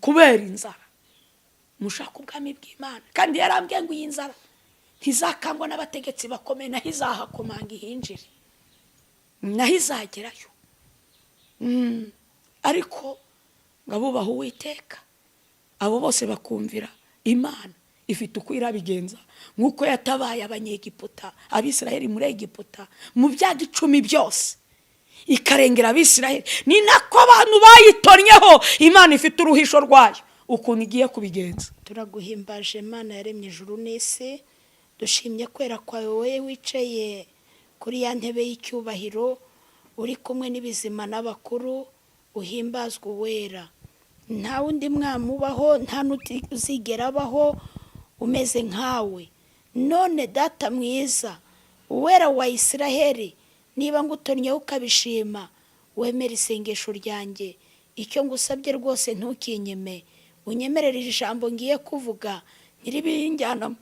A: kubera inzara. Mushaka ubwami bw'Imana. Kandi yarambwiye ngo iyi nzara ntizakangwa n'abategetsi bakomeye, naho izahakomanga ihinjire, naho izagerayo. Ariko ngo abubaha Uwiteka, abo bose bakumvira Imana, ifite uko irabigenza. Nk'uko yatabaye abanyegiputa, Abisiraheli muri Egiputa mu byago 10 byose, ikarengera Abisiraheli, ni nako abantu bayitonnyeho Imana ifite uruhisho rwayo ukuntu igiye kubigenza.
B: Turaguhimbaje Imana yaremye ijuru n'isi. Dushimye kwera kwawe, wowe wicaye kuri ya ntebe y'icyubahiro, uri kumwe n'ibizima n'abakuru. Uhimbazwe uwera. Nta wundi mwami ubaho, nta n'uzigera abaho umeze nkawe. None Data mwiza, uwera wa Isiraheli, niba ngutonnyeho ukabishima, wemere isengesho ryanjye. Icyo ngusabye rwose ntukinyime, unyemerere ijambo ngiye kuvuga ntiribinjyana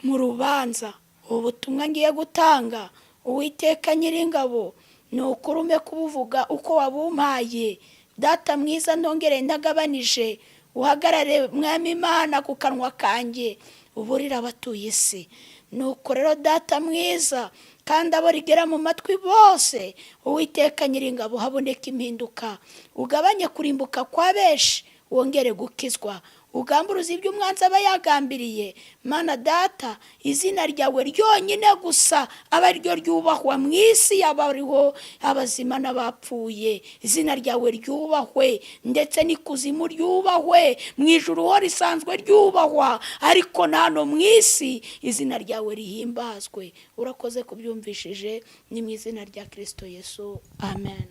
B: mu rubanza. Ubu butumwa ngiye gutanga, Uwiteka Nyiringabo, ni ukuri ume kubuvuga uko wabumpaye, Data mwiza, ntongere ntagabanije. Uhagarare, Mwami Imana, ku kanwa kanjye. Uburira abatuye isi. Nuko rero, Data mwiza, kandi abo rigera mu matwi bose, Uwiteka Nyiringabo, haboneka impinduka, ugabanye kurimbuka kwa benshi, wongere gukizwa, ugamburuza ibyo umwanzi aba yagambiriye. Mana Data, izina ryawe ryonyine gusa aba ariryo ryubahwa mu isi, yaba ariho abazima n'abapfuye. Izina ryawe ryubahwe, ndetse n'ikuzimu ryubahwe. Mu ijuru ho risanzwe ryubahwa, ariko na hano mu isi izina ryawe rihimbazwe. Urakoze kubyumvishije. Ni mu izina rya Kirisito Yesu, amen.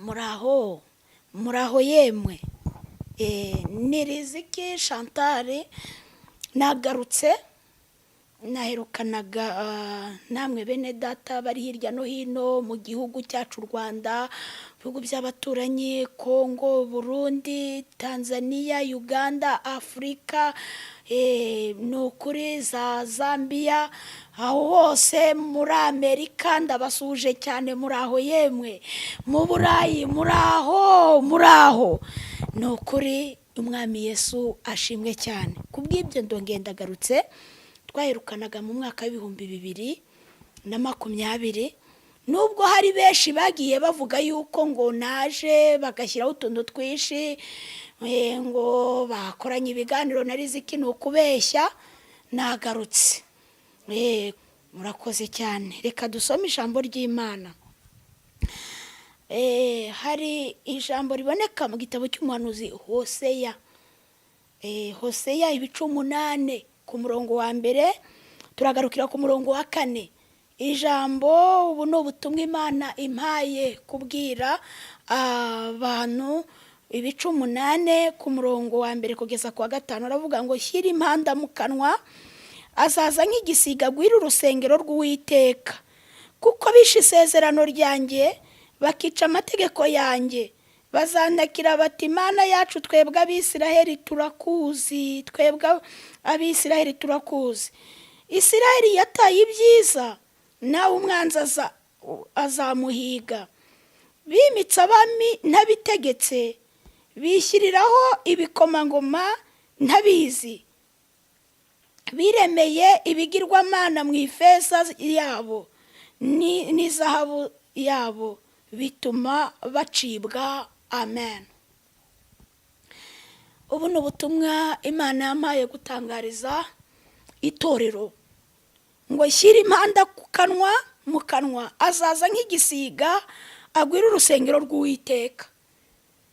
B: Muraho, muraho yemwe. Ni Riziki Chantal, nagarutse. Naherukanaga namwe bene Data bari hirya no hino mu gihugu cyacu u Rwanda, ibihugu by'abaturanyi, Kongo, Burundi, Tanzania, Uganda, Afurika, ni ukuri za Zambia, aho hose, muri Amerika, ndabasuhuje cyane. Muri aho yemwe, mu Burayi, muri aho, muri aho, ni ukuri Umwami Yesu ashimwe cyane. Ku bw'ibyo ndongeye ndagarutse. Twaherukanaga mu mwaka wa 2020. Nubwo hari benshi bagiye bavuga yuko ngo naje, bagashyiraho utuntu twinshi, ngo bakoranye ibiganiro na Riziki, ni ukubeshya, nagarutse. Murakoze cyane. Reka dusome ijambo ry'Imana. Hari ijambo riboneka mu gitabo cy'umuhanuzi Hoseya, Hoseya ibice 8, ku murongo wa 1 turagarukira ku murongo wa 4. Ijambo ubu ni ubutumwa Imana impaye kubwira abantu. Ibice 8, ku murongo wa 1 kugeza ku wa 5, aravuga ngo: "Shyira impanda mu kanwa, azaza nk'igisiga agwira urusengero rw'Uwiteka, kuko bishe isezerano ryanjye, bakica amategeko yanjye. Bazandakira bati: 'Imana yacu, twebwe Abisiraheli turakuzi, twebwe Abisiraheli turakuzi.' Isiraheli yataye ibyiza, nawe umwanzi azamuhiga. Bimitse abami ntabitegetse, bishyiriraho ibikomangoma ntabizi, biremeye ibigirwamana mu ifeza yabo n'izahabu yabo, bituma bacibwa." Amen. Ubu ni ubutumwa Imana yampaye gutangariza itorero ngo: "Shyire impanda ku kanwa, mu kanwa, azaza nk'igisiga agwira urusengero rw'Uwiteka."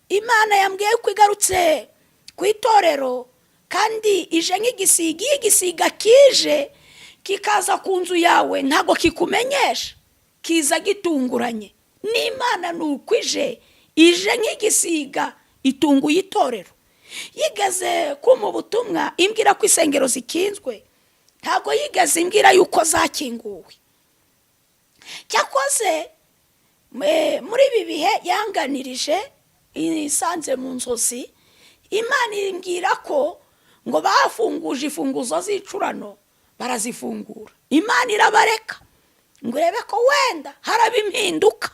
B: Imana yambwiye ko igarutse ku itorero kandi ije nk'igisiga. Iyo igisiga kije kikaza ku nzu yawe, ntabwo kikumenyesha, kiza gitunguranye. N'Imana ni uko ije, ije nk'igisiga, itunguye itorero. Yigeze kumpa ubutumwa imbwira ko insengero zikinzwe, ntabwo yigeze imbwira yuko zakinguwe. Cyakoze muri ibi bihe yanganirije isanze mu nzozi, Imana imbwira ko ngo bafunguje imfunguzo z'icurano, barazifungura. Imana irabareka ngo urebe ko wenda haraba impinduka.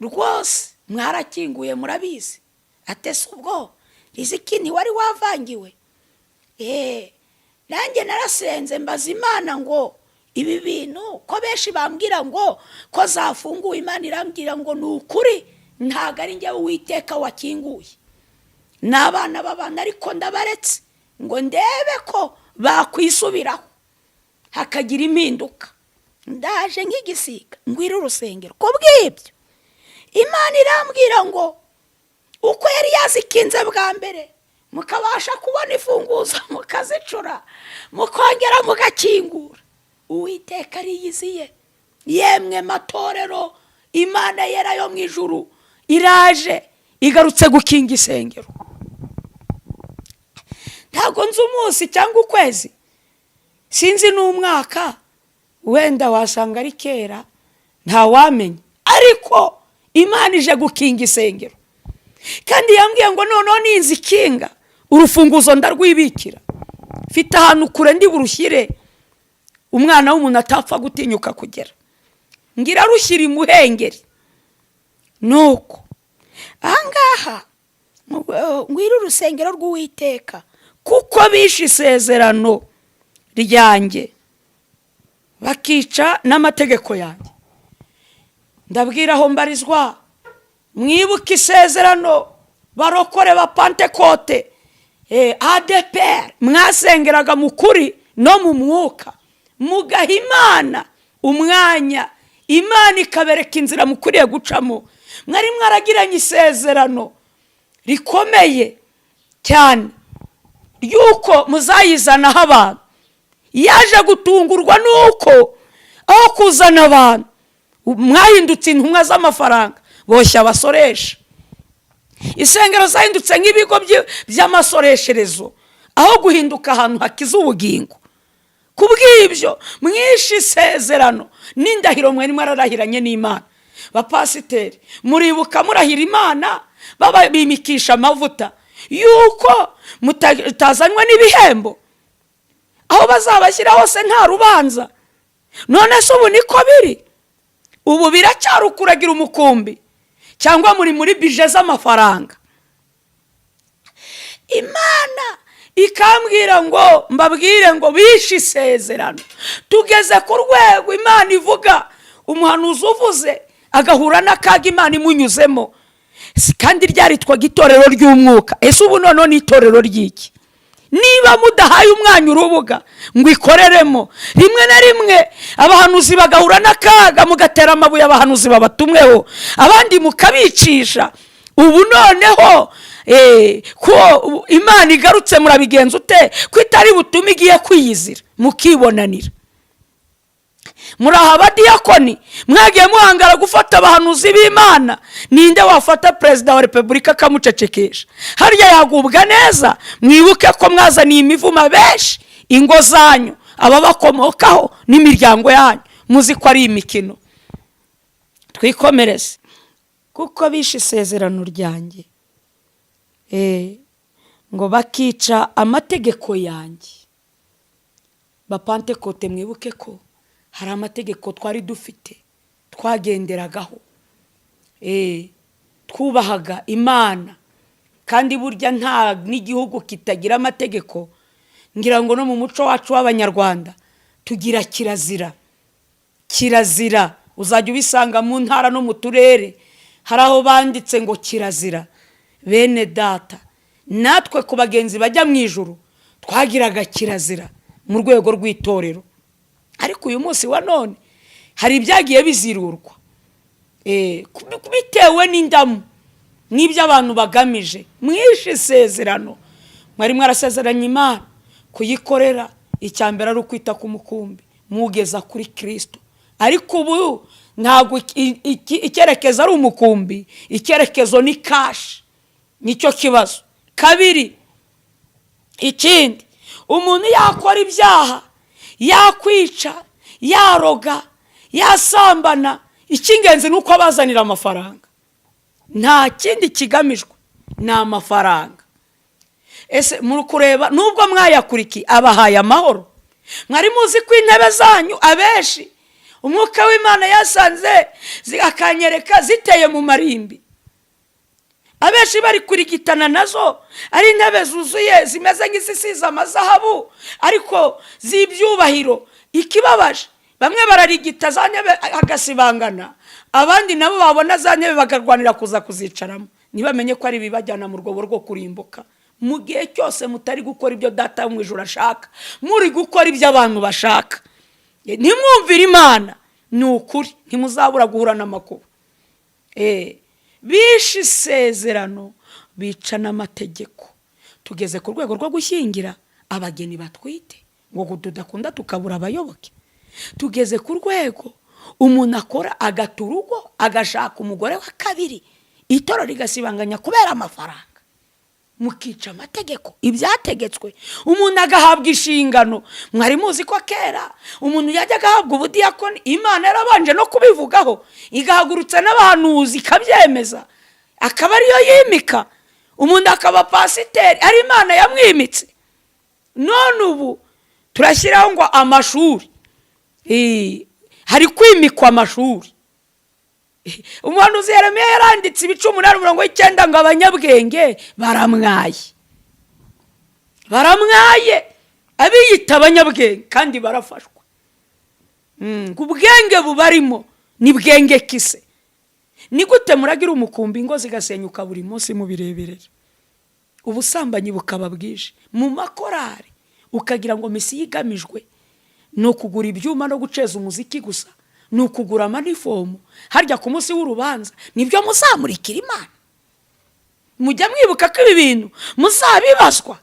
B: Rwose mwarakinguye, murabizi. Atese ubwo Riziki ntiwari wavangiwe? Nanjye narasenze, mbaza Imana ngo: "Ibi bintu ko benshi bambwira ngo ko zafunguwe?" Imana irambwira ngo: "Ni ukuri, ntabwo ari njyewe Uwiteka wakinguye, ni abana b'abantu, ariko ndabaretse ngo ndebe ko bakwisubiraho hakagira impinduka. Ndaje nk'igisiga ngwira urusengero." Ku bw'ibyo Imana irambwira ngo uko yari yazikinze bwa mbere, mukabasha kubona imfunguzo, mukazicura, mukongera mugakingura, Uwiteka ariyiziye. Yemwe matorero, Imana yera yo mu ijuru iraje, igarutse gukinga isengero. Ntabwo nzi umunsi cyangwa ukwezi, sinzi n'umwaka, wenda wasanga ari kera, ntawamenya, ariko Imana ije gukinga isengero. Kandi yambwiye ngo noneho ninzikinga, urufunguzo ndarwibikira, mfite ahantu kure ndi burushyire, umwana w'umuntu atapfa gutinyuka kugera, ngira rushyira imuhengeri. Nuko ahangaha ngwira urusengero rw'Uwiteka,
A: Kuko bishe isezerano ryanjye, bakica n'amategeko yanjye. Ndabwira aho mbarizwa, mwibuke isezerano, barokore ba Pantekote, ADEPR, mwasengeraga mu kuri no mu mwuka, mugaha Imana umwanya, Imana ikabereka inzira mukwiriye gucamo. Mwari mwaragiranye isezerano rikomeye cyane ry'uko muzayizanaho abantu. Yaje gutungurwa n'uko aho kuzana abantu mwahindutse intumwa z'amafaranga, boshya abasoresha. Insengero zahindutse nk'ibigo by'amasoresherezo aho guhinduka ahantu hakiza ubugingo. Ku bw'ibyo mwishe isezerano n'indahiro mwari mwararahiranye n'Imana. Bapasiteri, muribuka murahira Imana, bimikisha amavuta, yuko mutazanywe n'ibihembo, aho bazabashyira hose nta rubanza? None se ubu niko biri? Ubu biracyari ukuragira umukumbi, cyangwa muri budget z'amafaranga? Imana ikambwira ngo mbabwire ngo bishe isezerano. Tugeze ku rwego Imana ivuga, umuhanuzi uvuze agahura n'akaga Imana imunyuzemo. Kandi ryaritwaga itorero ry'umwuka. Ese ubu noneho ni itorero ry'iki, niba mudahaye umwanya urubuga ngo ikoreremo? Rimwe na rimwe abahanuzi bagahura n'akaga, mugatera amabuye abahanuzi babatumweho, abandi mukabicisha. Ubu noneho ko Imana igarutse, murabigenza ute, ko itari butume igiye kwiyizira mukibonanira? Muri aha abadiyakoni mwagiye muhangara gufata abahanuzi b'Imana. Ninde wafata Perezida wa Repubulika akamucecekesha? Harya yagubwa neza? Mwibuke ko mwazaniye imivumo benshi, ingo zanyu, ababakomokaho n'imiryango yanyu. Muzi ko ari imikino. Twikomereze. Kuko bishe isezerano ryanjye, ngo bakica amategeko yanjye. Bapantekote, mwibuke ko hari amategeko twari dufite twagenderagaho, twubahaga Imana. Kandi burya nta n'igihugu kitagira amategeko. Ngira ngo no mu muco wacu w'Abanyarwanda tugira kirazira. Kirazira uzajya ubisanga mu ntara no mu turere, hari aho banditse ngo kirazira. Bene Data, natwe ku bagenzi bajya mu ijuru twagiraga kirazira mu rwego rw'itorero. Ariko uyu munsi wa none hari ibyagiye bizirurwa bitewe n'indamu n'ibyo abantu bagamije. Mwishe isezerano mwari mwarasezeranye Imana kuyikorera. Icya mbere ari ukwita ku mukumbi mugeza kuri Kirisito. Ariko ubu ntabwo icyerekezo ari umukumbi, icyerekezo ni cash. Nicyo kibazo. Kabiri, ikindi, umuntu yakora ibyaha, yakwica, yaroga, yasambana, icy'ingenzi ni uko abazanira amafaranga. Nta kindi kigamijwe, ni amafaranga. Ese muri kureba, nubwo mwayakurikiye, abahaye amahoro? Mwari muzi ko intebe zanyu abenshi umwuka w'Imana yasanze akanyereka ziteye mu marimbi, abenshi bari kurigitana nazo, ari intebe zuzuye zimeze nk'izisize amazahabu ariko z'ibyubahiro? Ikibabaje, bamwe bararigita za ntebe agasibangana, abandi nabo babona za ntebe bakarwanira kuza kuzicaramo. Ntibamenye ko ari ibibajyana mu rwobo rwo kurimbuka. Mu gihe cyose mutari gukora ibyo Data wo mu ijuru ashaka, muri gukora ibyo abantu bashaka, ntimwumvire Imana, ni ukuri ntimuzabura guhura n'amakuba. Bishe isezerano, bica n'amategeko. Tugeze ku rwego rwo gushyingira abageni batwite ngo tudakunda tukabura abayoboke. Tugeze ku rwego umuntu akora agata urugo, agashaka umugore wa kabiri, itorero rigasibanganya kubera amafaranga. Mukica amategeko, ibyategetswe, umuntu agahabwa inshingano. Mwari muzi ko kera umuntu yajyaga ahabwa ubudiyakoni Imana yarabanje no kubivugaho, igahagurutsa n'abahanuzi, ikabyemeza, akaba ariyo yimika umuntu akaba pasiteri, ari Imana yamwimitse? None ubu turashyiraho ngo amashuri, hari kwimikwa amashuri. Umuhanuzi Yeremiya yaranditse ibice 8 umurongo w'9 ngo abanyabwenge baramwaye. Baramwaye abiyita abanyabwenge kandi barafashwa. Ubwenge bubarimo ni bwenge kise. Ni gute muragira umukumbi, ingo zigasenyuka buri munsi mubireberera, ubusambanyi bukaba bwinshi mu makorari, ukagira ngo misiyo igamijwe ni ukugura ibyuma no guceza umuziki gusa, ni ukugura amanifomu? Harya ku munsi w'urubanza nibyo muzamurikira Imana? Mujya mwibuka ko ibi bintu muzabibazwa?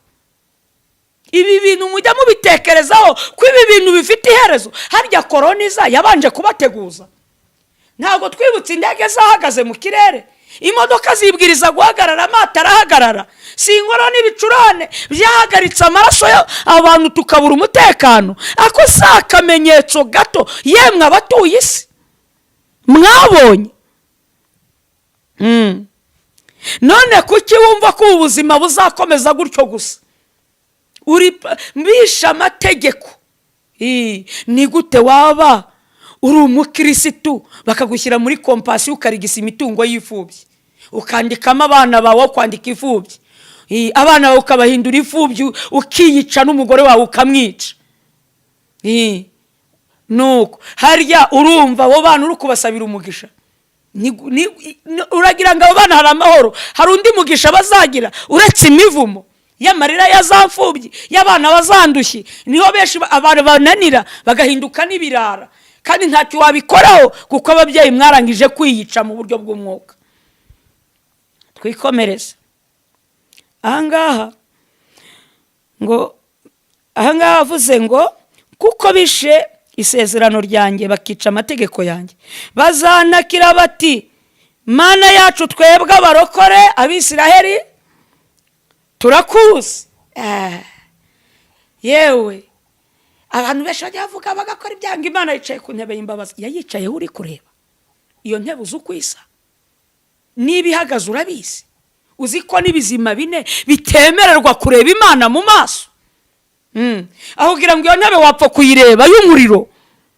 A: Ibi bintu mujya mubitekerezaho ko ibi bintu bifite iherezo? Harya korona iza yabanje kubateguza? Ntabwo twibutse indege zahagaze mu kirere, imodoka zibwiriza guhagarara, amato arahagarara? Si inkorora n'ibicurane byahagaritse amaraso abantu, tukabura umutekano? Ako si akamenyetso gato, yemwe abatuye isi mwabonye? None kuki wumva ko ubu buzima buzakomeza gutyo gusa, uri bishe amategeko? Ni gute waba uri umukirisitu bakagushyira muri compassion, ukarigisa imitungo y'imfubyi, ukandikamo abana bawe, kwandika imfubyi, abana bawe ukabahindura imfubyi, ukiyica n'umugore wawe ukamwica? Nuko harya urumva abo bana uri kubasabira umugisha? Uragira ngo abo bana hari amahoro, hari undi mugisha bazagira uretse imivumo y'amarira ya za mfubyi, y'abana bazandushye? Niho benshi abantu bananira bagahinduka n'ibirara, kandi ntacyo wabikoraho kuko ababyeyi mwarangije kwiyica mu buryo bw'umwuka. Twikomereze ahangaha. Ngo ahangaha avuze ngo kuko bishe isezerano ryanjye, bakica amategeko yanjye, bazanakira bati: "Mana yacu, twebwe abarokore Abisiraheli turakuzi." Yewe, abantu benshi bajya bavuga bagakora ibyanga, Imana yicaye ku ntebe y'imbabazi. Yayicayeho uri kureba iyo ntebe, uzi uko isa? Niba ihagaze urabizi? Uzi ko n'ibizima bine bitemererwa kureba Imana mu maso? Aho kugira ngo iyo ntebe wapfa kuyireba y'umuriro,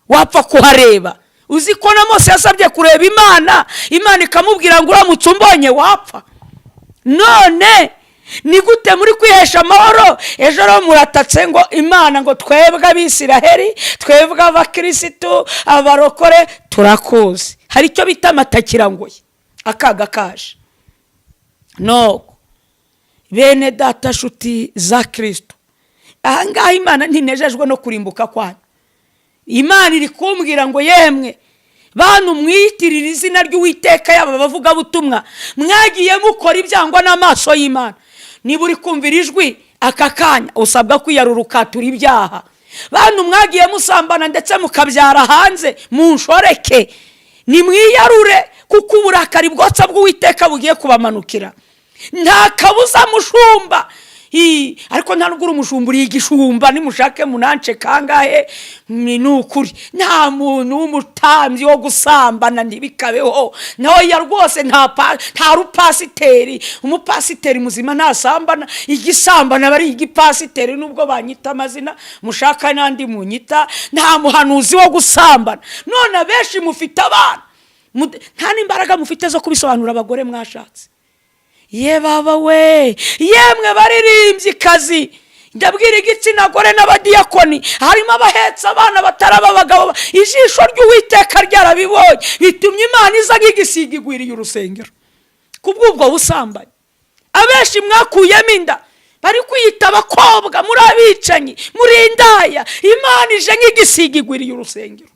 A: wapfa kuhareba? Uzi ko na Mose yasabye kureba Imana, Imana ikamubwira ngo uramutse umbonye wapfa? None ni gute muri kwihesha amahoro? Ejo rero muratatse ngo Imana, ngo twebwe Abisiraheli, twebwe abakirisitu, abarokore turakuzi. Hari icyo bita amatakirangoyi, akaga kaje. Nuko bene data, shuti za Kirisito, ahangaha Imana ntinejejwe no kurimbuka kwanyu. Imana iri kumbwira ngo yemwe bantu mwiyitirira izina ry'Uwiteka, yaba abavugabutumwa, mwagiye mukora ibyangwa n'amaso y'Imana. Niba uri kumvira ijwi aka kanya, usabwa kwiyarura ukatura ibyaha. Bantu mwagiye musambana ndetse mukabyara hanze mu nshoreke, nimwiyarure, kuko uburakari bwotsa bw'Uwiteka bugiye kubamanukira. Nta kabuza mushumba, ariko nta nubwo uri umushumba, uri igishumba. Nimushake munance kangahe, ni ukuri nta muntu w'umutambyi wo gusambana, ntibikabeho ntoya rwose. Nta rupasiteri, umupasiteri muzima ntasambana. Igisambana aba ari igipasiteri, nubwo banyita amazina mushaka n'andi munyita. Nta muhanuzi wo gusambana. None abenshi mufite abana, nta n'imbaraga mufite zo kubisobanura abagore mwashatse. Ye baba we, yemwe baririmbyi kazi, ndabwira igitsina gore n'abadiyakoni, harimo abahetse abana bataraba abagabo. Ijisho ry'Uwiteka ryarabibonye, bitumye Imana iza nk'igisiga igwiriye urusengero kubw'ubwo busambanyi. Abenshi mwakuyemo inda, bari kwiyita abakobwa, muri abicanyi, muri indaya. Imana ije nk'igisiga igwiriye urusengero.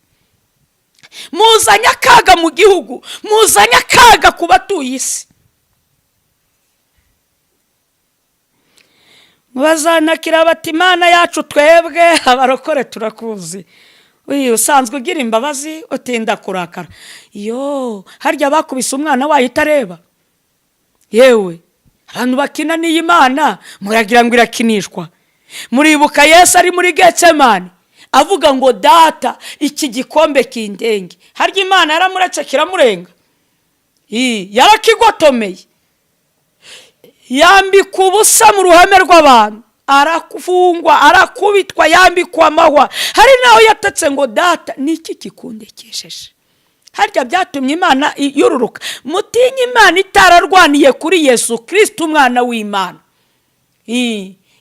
A: Muzanye akaga mu gihugu, muzanye akaga ku batuye isi. Bazanakira bati: "Imana yacu, twebwe abarokore turakuzi, usanzwe ugira imbabazi, utinda kurakara." Yo, harya bakubise umwana wayo itareba? Yewe, abantu bakina n'iyi Mana, muragira ngo irakinishwa? Muribuka Yesu ari muri Getsemani avuga ngo: "Data, iki gikombe kindenge." Harya Imana yaramuretse kiramurenga? Yarakigotomeye, yambikwa ubusa mu ruhame rw'abantu, arafungwa, arakubitwa, yambikwa amahwa. Hari n'aho yatatse ngo: "Data, niki kikundekesheje?" Harya byatumye Imana yururuka? Mutinye Imana itararwaniye kuri Yesu Kirisiti, umwana w'Imana.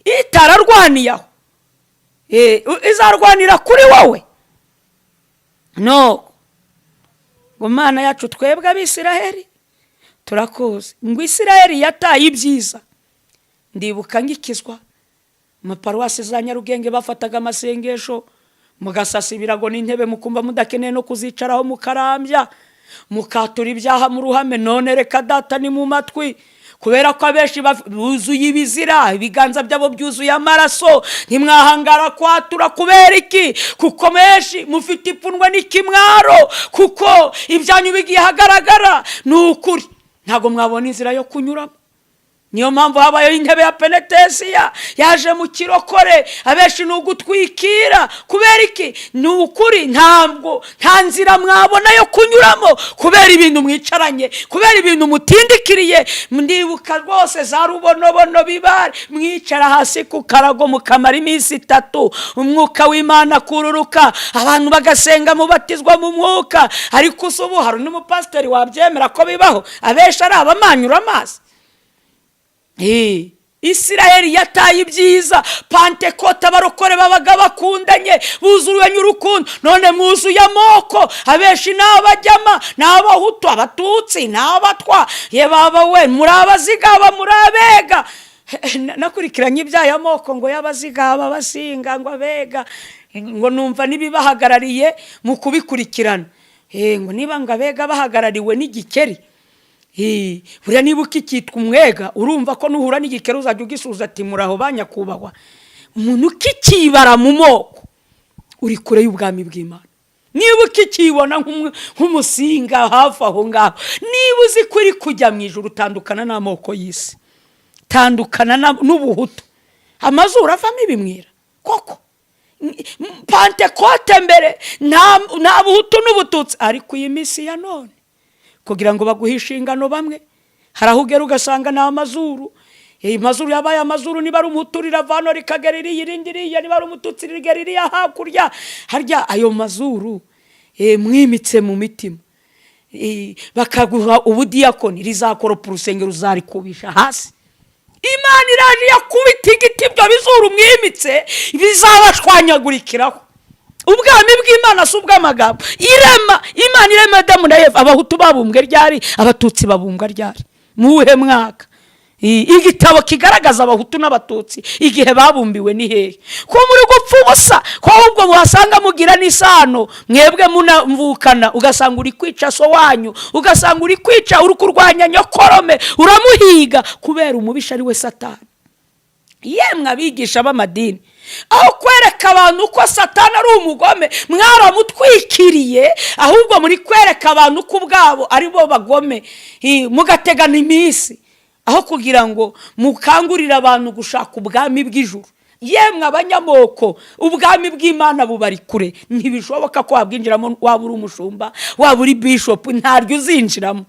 A: Itararwaniye aho izarwanira kuri wowe. No ngo Mana yacu, twebwe Abisiraheli turakuzi. Ngo Isiraheli yataye ibyiza. Ndibuka ngikizwa, maparuwasi za Nyarugenge bafataga amasengesho, mugasasa ibirago n'intebe, mukumva mudakeneye no kuzicaraho, mukarambya, mukatura ibyaha mu ruhame. None reka data, ni mu matwi, kubera ko abenshi buzuye ibizira, ibiganza byabo byuzuye amaraso. Ntimwahangara kwatura. Kubera iki? Kuko menshi mufite ipfunwe n'ikimwaro, kuko ibyanyu bigiye ahagaragara. Ni ukuri ntabwo mwabona inzira yo kunyuramo. Niyo mpamvu habayeho intebe ya penetesiya yaje mu kirokore. Abenshi ni ugutwikira. Kubera iki? Ni ukuri ntabwo nta nzira mwabona yo kunyuramo, kubera ibintu mwicaranye, kubera ibintu mutindikiriye. Ndibuka rwose za Rubonobono, bibare mwicara hasi ku karago, mukamara iminsi 3, umwuka w'Imana akururuka, abantu bagasenga, mubatizwa mu mwuka. Ariko ubu hari n'umupasiteri wabyemera ko bibaho? Abenshi ari abamanyura amazi. Isiraheli yataye ibyiza. Pantekote abarokore babaga bakundanye, buzuranye urukundo. None mwuzuye amoko. Abenshi ni Abajyama, ni Abahutu, Abatutsi, ni Abatwa. Ye baba we, muri Abazigaba, muri Abega. Nakurikiranye iby'aya moko ngo y'Abazigaba, Abasinga, ngo Abega, ngo numva n'ibibahagarariye mu kubikurikirana. Ngo niba ngo Abega bahagarariwe n'igikeri. Buriya niba ukikitwa umwega, urumva ko nuhura n'igikeri uzajya ugisuhuza ati: "Muraho ba nyakubahwa." Umuntu ukikibara mu moko, uri kure y'ubwami bw'Imana. Niba ukikibona nk'umusinga hafi aho ngaho, niba uzi ko uri kujya mu ijoro, utandukana n'amoko y'isi, tandukana n'ubuhutu. Amazuru avamo ibimwira koko. Pantekote mbere nta buhutu n'ubututsi, ariko iyi minsi ya none, kugira ngo baguhe inshingano bamwe, hari aho ugera ugasanga ni amazuru. Amazuru yabaye amazuru. Niba ari Umuhutu rirava hano rikagera iriya, irindi iriya, niba ari Umututsi rigera iriya hakurya harya. Ayo mazuru mwimitse mu mitima, bakaguha ubudiyakoni, rizakoropa urusengero, uzarikubisha hasi. Imana iraje yakubita igiti. Ibyo bizuru mwimitse bizabashwanyagurikiraho. Ubwami bw'Imana si ubw'amagambo. Irema, Imana irema Adamu na Eva, Abahutu babumbwe ryari? Abatutsi babumbwa ryari? Mu wuhe mwaka? Igitabo kigaragaza Abahutu n'Abatutsi igihe babumbiwe ni hehe? Ko muri gupfa ubusa, ko ahubwo muhasanga mugira n'isano, mwebwe munavukana, ugasanga uri kwica so wanyu, ugasanga uri kwica, uri kurwanya nyokorome, uramuhiga kubera umubisha ari we Satani. Yemwe abigisha b'amadini, aho kwereka abantu ko Satani ari umugome, mwaramutwikiriye, ahubwo muri kwereka abantu ko ubwabo ari bo bagome, mugategana iminsi aho kugira ngo mukangurire abantu gushaka ubwami bw'ijuru. Yemwe abanyamoko, ubwami bw'Imana bubari kure. Ntibishoboka ko wabwinjiramo, waba uri umushumba, waba uri bishopu, ntaryo uzinjiramo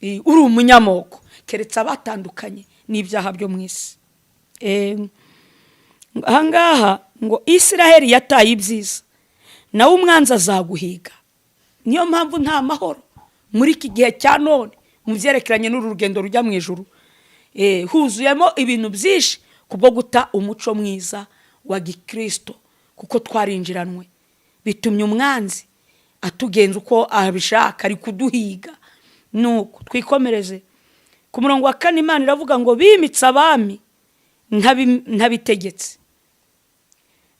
A: uri umunyamoko, keretse abatandukanye n'ibyaha byo mu isi. Ahangaha ngo Isiraheli yataye ibyiza, nawe umwanzi azaguhiga. Niyo mpamvu nta mahoro muri iki gihe cya none mu byerekeranye n'uru rugendo rujya mu ijuru. Huzuyemo ibintu byinshi kubwo guta umuco mwiza wa gikirisito, kuko twarinjiranwe, bitumye umwanzi atugenza uko abishaka, ari kuduhiga. Nuko twikomereze ku murongo wa 4. Imana iravuga ngo: "Bimitse abami ntabitegetse."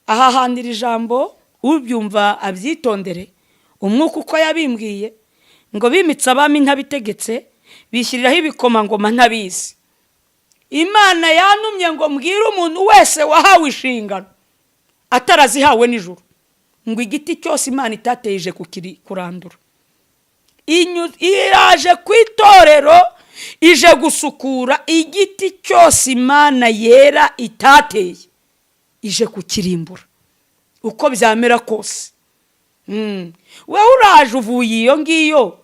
A: Aha handira ijambo, ubyumva abyitondere. Umwuka uko yabimbwiye ngo: "Bimitse abami ntabitegetse, bishyiriraho ibikomangoma ntabizi." Imana yantumye ngo mbwire umuntu wese wahawe inshingano atarazihawe nijoro ngo igiti cyose Imana itateje kurandura. Iraje ku itorero, ije gusukura igiti cyose Imana yera itateye, ije kukirimbura uko byamera kose. Wowe uraje uvuye iyo ngiyo,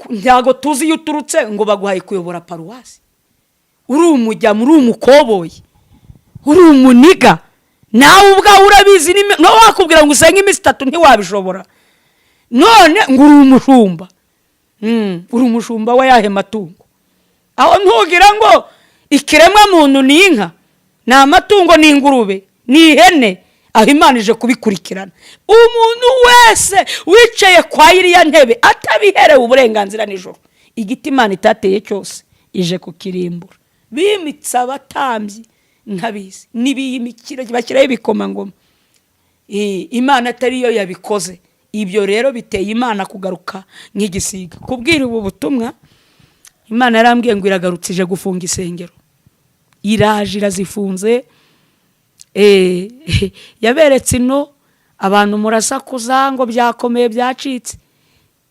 A: ntabwo tuzi iyo uturutse, ngo baguhaye kuyobora paruwasi, uri umujyamo, uri umukoboyi, uri umuniga, nawe ubwawe urabizi. Nawe wakubwira ngo usenge iminsi 3 ntiwabishobora, none ngo uri umushumba. Uri umushumba we yahe matungo? Aho ntugira ngo ikiremwa muntu ni inka. Ni amatungo, ni ingurube, ni ihene. Aho Imana ije kubikurikirana. Umuntu wese wicaye kwa iriya ntebe atabiherewe uburenganzira nijoro, igiti Imana itateye cyose ije kukirimbura. Bimitse abatambyi ntabizi, n'ibiyimikira bashyiraho ibikomangoma. Imana atari yo yabikoze. Ibyo rero biteye Imana kugaruka nk'igisiga. Kubwira ubu butumwa, Imana yarambwiye ngo iragarutse, ije gufunga isengero. Iraje irazifunze. Yaberetse ino abantu murasakuza ngo byakomeye, byacitse.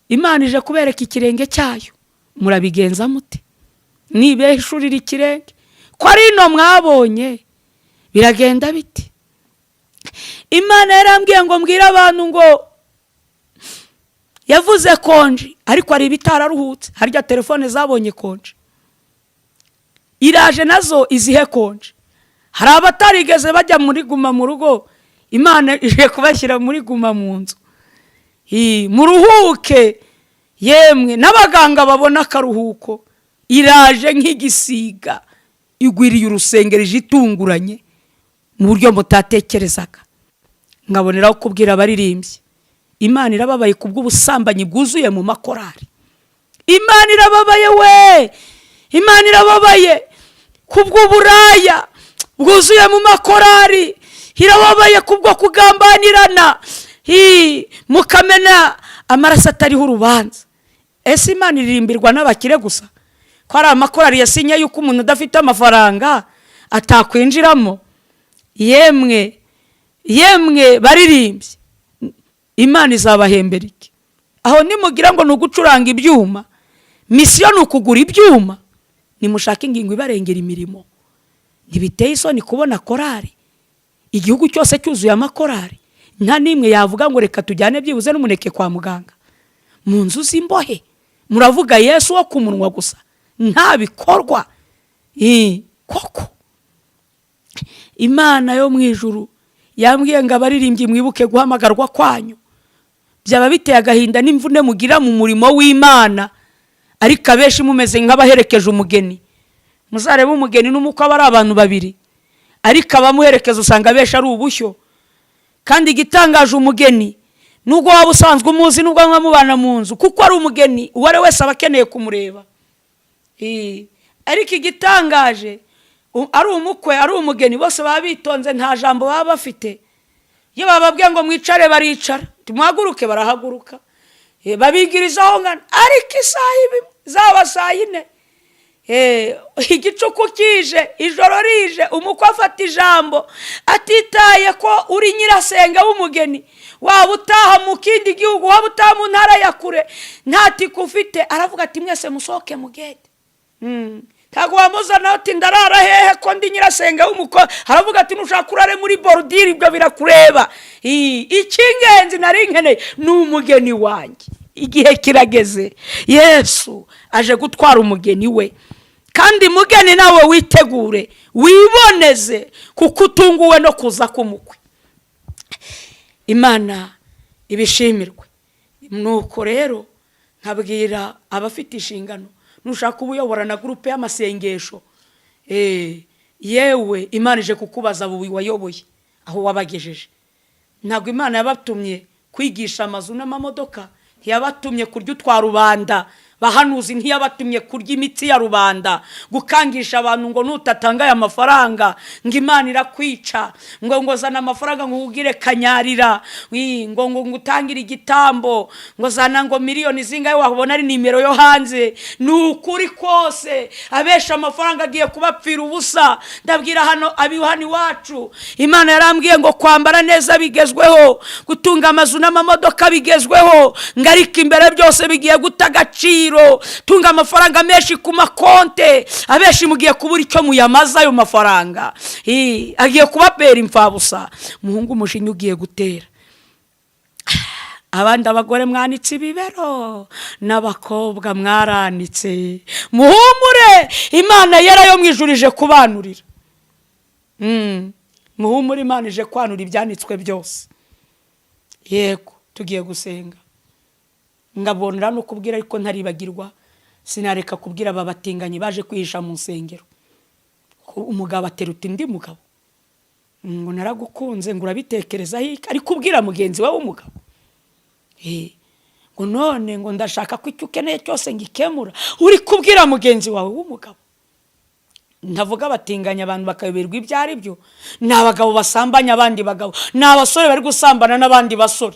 A: Imana ije kubereka ikirenge cyayo. Murabigenza mute? Nibeshurira ikirenge ko ari ino mwabonye, biragenda biti? Imana yarambwiye ngo mbwire abantu ngo yavuze konji, ariko hari ibitararuhutse. Harya telefone zabonye konji, iraje nazo izihe konji. Hari abatarigeze bajya muri guma mu rugo, Imana ije kubashyira muri guma mu nzu. Muruhuke yemwe, n'abaganga babona akaruhuko. Iraje nk'igisiga, igwiriye urusengero, ije itunguranye mu buryo mutatekerezaga. Nkaboneraho kubwira abaririmbyi, Imana irababaye kubw'ubusambanyi bwuzuye mu makorari. Imana irababaye we, Imana irababaye kubw'uburaya bwuzuye mu makorari, irababaye kubwo kugambanirana, mukamena amaraso atariho urubanza. Ese Imana iririmbirwa n'abakire gusa? Ko ari amakorari yasinye yuko umuntu udafite amafaranga atakwinjiramo? Yemwe yemwe baririmbye, Imana izabahembera iki? Aho nimugira ngo ni ugucuranga ibyuma, misiyo ni ukugura ibyuma. Nimushake ingingo ibarengera imirimo. Ntibiteye isoni kubona korari, igihugu cyose cyuzuye amakorari, nta n'imwe yavuga ngo reka tujyane byibuze n'umuneke kwa muganga, mu nzu z'imbohe? Muravuga Yesu wo ku munwa gusa, nta bikorwa. Koko Imana yo mu ijuru yambwiye ngo abaririmbyi mwibuke guhamagarwa kwanyu. Byaba biteye agahinda n'imvune mugira mu murimo w'Imana, ariko abenshi mumeze nk'abaherekeje umugeni. Muzarebe umugeni n'umukwe aba ari abantu babiri, ariko abamuherekeza usanga abenshi ari ubushyo. Kandi igitangaje, umugeni nubwo waba usanzwe umuzi, nubwo muba mubana mu nzu, kuko ari umugeni, uwo ari we wese aba akeneye kumureba. Ariko igitangaje, ari umukwe ari umugeni, bose baba bitonze, nta jambo baba bafite. Iyo bababwiye ngo mwicare baricara, muhaguruke barahaguruka. Babigirizaho ngana. Ariko isaha ibi zaba saa 4, igicuku kije, ijoro rije, umukwe afata ijambo atitaye ko uri nyirasenge w'umugeni. Waba utaha mu kindi gihugu, waba utaha mu ntara ya kure, nta tike ufite, aravuga ati mwese musohoke mugende. Ntabwo wamuzana ati ndarara hehe ko ndi nyirasenge w'umukwe? Aravuga ati nushaka urare muri bordure, ibyo birakureba. Icy'ingenzi nari nkeneye ni umugeni wanjye. Igihe kirageze, Yesu aje gutwara umugeni we. Kandi mugeni nawe witegure, wiboneze, kuko utunguwe no kuza k'umukwe. Imana ibishimirwe. Nuko rero nkabwira abafite inshingano, nushaka uba uyobora na groupe y'amasengesho, yewe, Imana ije kukubaza abo wayoboye aho wabagejeje. Ntabwo Imana yabatumye kwigisha amazu n'amamodoka, ntiyabatumye kurya utwa rubanda. Bahanuzi, ntiyabatumye kurya imitsi ya rubanda, gukangisha abantu ngo nutatanga aya mafaranga ngo Imana irakwica, ngo zana amafaranga ngo ubwire kanyarira, ngo utangire igitambo, ngo zana ngo miliyoni zingahe wabona ari nimero yo hanze. Ni ukuri kose, abesha amafaranga agiye kubapfira ubusa. Ndabwira hano abihano iwacu, Imana yarambwiye ngo kwambara neza bigezweho, gutunga amazu n'amamodoka bigezweho, ngo ariko imbere byose bigiye guta agaciro. Tunga amafaranga menshi ku makonte, abenshi mugiye kubura icyo muyamaza. Ayo mafaranga agiye kubabera imfabusa. Muhungu, umujinya ugiye gutera abandi. Abagore mwanitse ibibero n'abakobwa mwaranitse, muhumure, Imana yera yo mu ijuru ije kubanurira. Muhumure, Imana ije kwanura ibyanitswe byose. Yego, tugiye gusenga. Ngabonera no kubwira, ariko ntaribagirwa, sinareka kubwira aba batinganyi baje kwihisha mu nsengero. Ko umugabo ateruta undi mugabo. Ngo naragukunze, ngo urabitekerezaho iki? Ariko ubwira mugenzi we w'umugabo. Ngo none ngo ndashaka ko icyo ukeneye cyose ngikemura. Uri kubwira mugenzi wawe w'umugabo. Ntavuga batinganya, abantu bakayoberwa ibyo ari byo. Ni abagabo basambanya abandi bagabo, ni abasore bari gusambana n'abandi basore,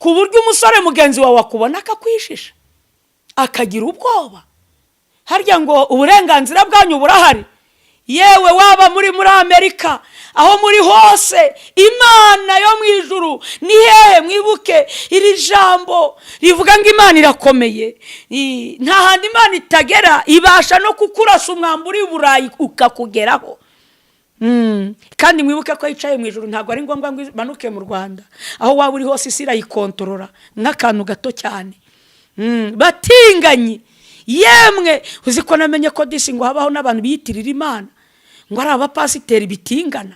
A: ku buryo umusore mugenzi wawe akubona akakwishisha, akagira ubwoba. Harya ngo uburenganzira bwanyu burahari? Yewe, waba muri Amerika, aho muri hose, Imana yo mu ijuru ni hehe? Mwibuke iri jambo rivuga ngo Imana irakomeye. Nta hantu Imana itagera. Ibasha no kukurasa umwambi uri i Burayi ukakugeraho. Kandi mwibuke ko yicaye mu ijuru, ntabwo ari ngombwa ngo imanuke mu Rwanda. Aho waba uri hose, isi irayikontorora nk'akantu gato cyane. Batinganyi yemwe, uzi ko namenye ko disi ngo habaho n'abantu biyitirira Imana, ngo ari abapasiteri bitingana?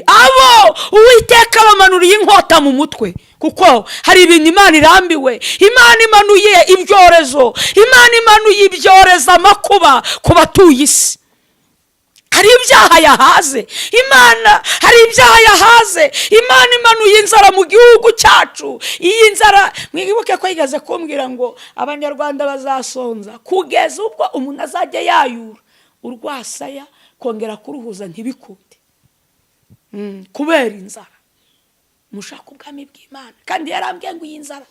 A: Abo Uwiteka bamanuriye inkota mu mutwe, kuko hari ibintu Imana irambiwe. Imana imanuye ibyorezo, Imana imanuye ibyorezo, amakuba ku batuye isi. Hari ibyaha yahaze Imana, hari ibyaha yahaze Imana. Imanuye inzara mu gihugu cyacu. Iyi nzara, mwibuke ko yigeze kumbwira ngo Abanyarwanda bazasonza kugeza ubwo umuntu azajya yayura urwasaya, kongera kuruhuza ntibikunde, kubera inzara. Mushaka ubwami bw'Imana. Kandi yarambwiye ngo iyi nzara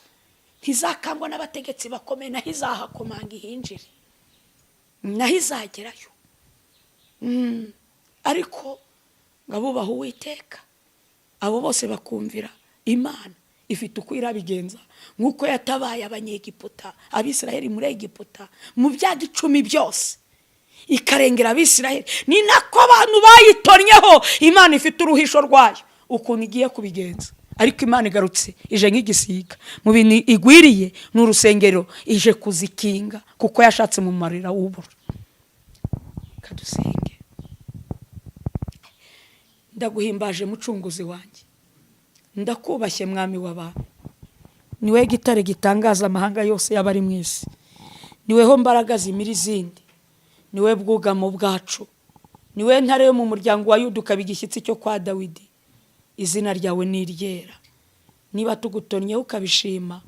A: ntizakangwa n'abategetsi bakomeye, naho izahakomanga ihinjire, naho izagerayo. Ariko ngo abubaha Uwiteka, abo bose bakumvira Imana, ifite uko irabigenza, nk'uko yatabaye Abanyegiputa, Abisiraheli muri Egiputa mu byago 10 byose, ikarengera Abisiraheli, ni nako abantu bayitonnyeho Imana ifite uruhisho rwayo ukuntu igiye kubigenza. Ariko Imana igarutse ije nk'igisiga. Mu bintu igwiriye ni urusengero, ije kuzikinga kuko yashatse mu marira w'ubura. Kadusenge. Ndaguhimbaje, Mucunguzi wanjye, ndakubashye, Mwami w'abantu. Niwe gitare gitangaza amahanga yose y'abari mu isi, niweho mbaraga zimira izindi, niwe bwugamo bwacu, niwe ntare yo mu muryango wa Yuda, ukaba igishyitsi cyo kwa Dawidi. Izina ryawe ni iryera. Niba tugutonnyeho ukabishima,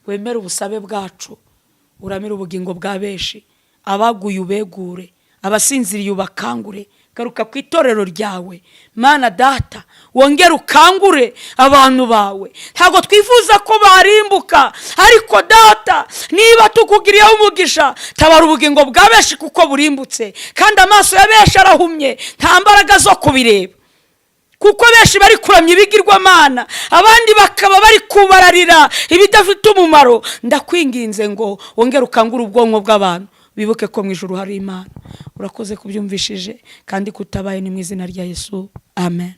A: wemere ubusabe bwacu, uramire ubugingo bwa benshi. Abaguye ubegure, abasinziriye ubakangure. Garuka ku itorero ryawe, Mana Data, wongere ukangure abantu bawe. Ntabwo twifuza ko barimbuka, ariko Data, niba tukugiriyeho umugisha, tabara ubugingo bwa benshi kuko burimbutse, kandi amaso ya benshi arahumye, nta mbaraga zo kubireba, kuko benshi bari kuramya ibigirwamana, abandi bakaba bari kubararira ibidafite umumaro. Ndakwinginze ngo wongere ukangure ubwonko bw'abantu, bibuke ko mu ijuru hari Imana. Urakoze kubyumvishije kandi kutabaye. Ni mu izina rya Yesu, amen.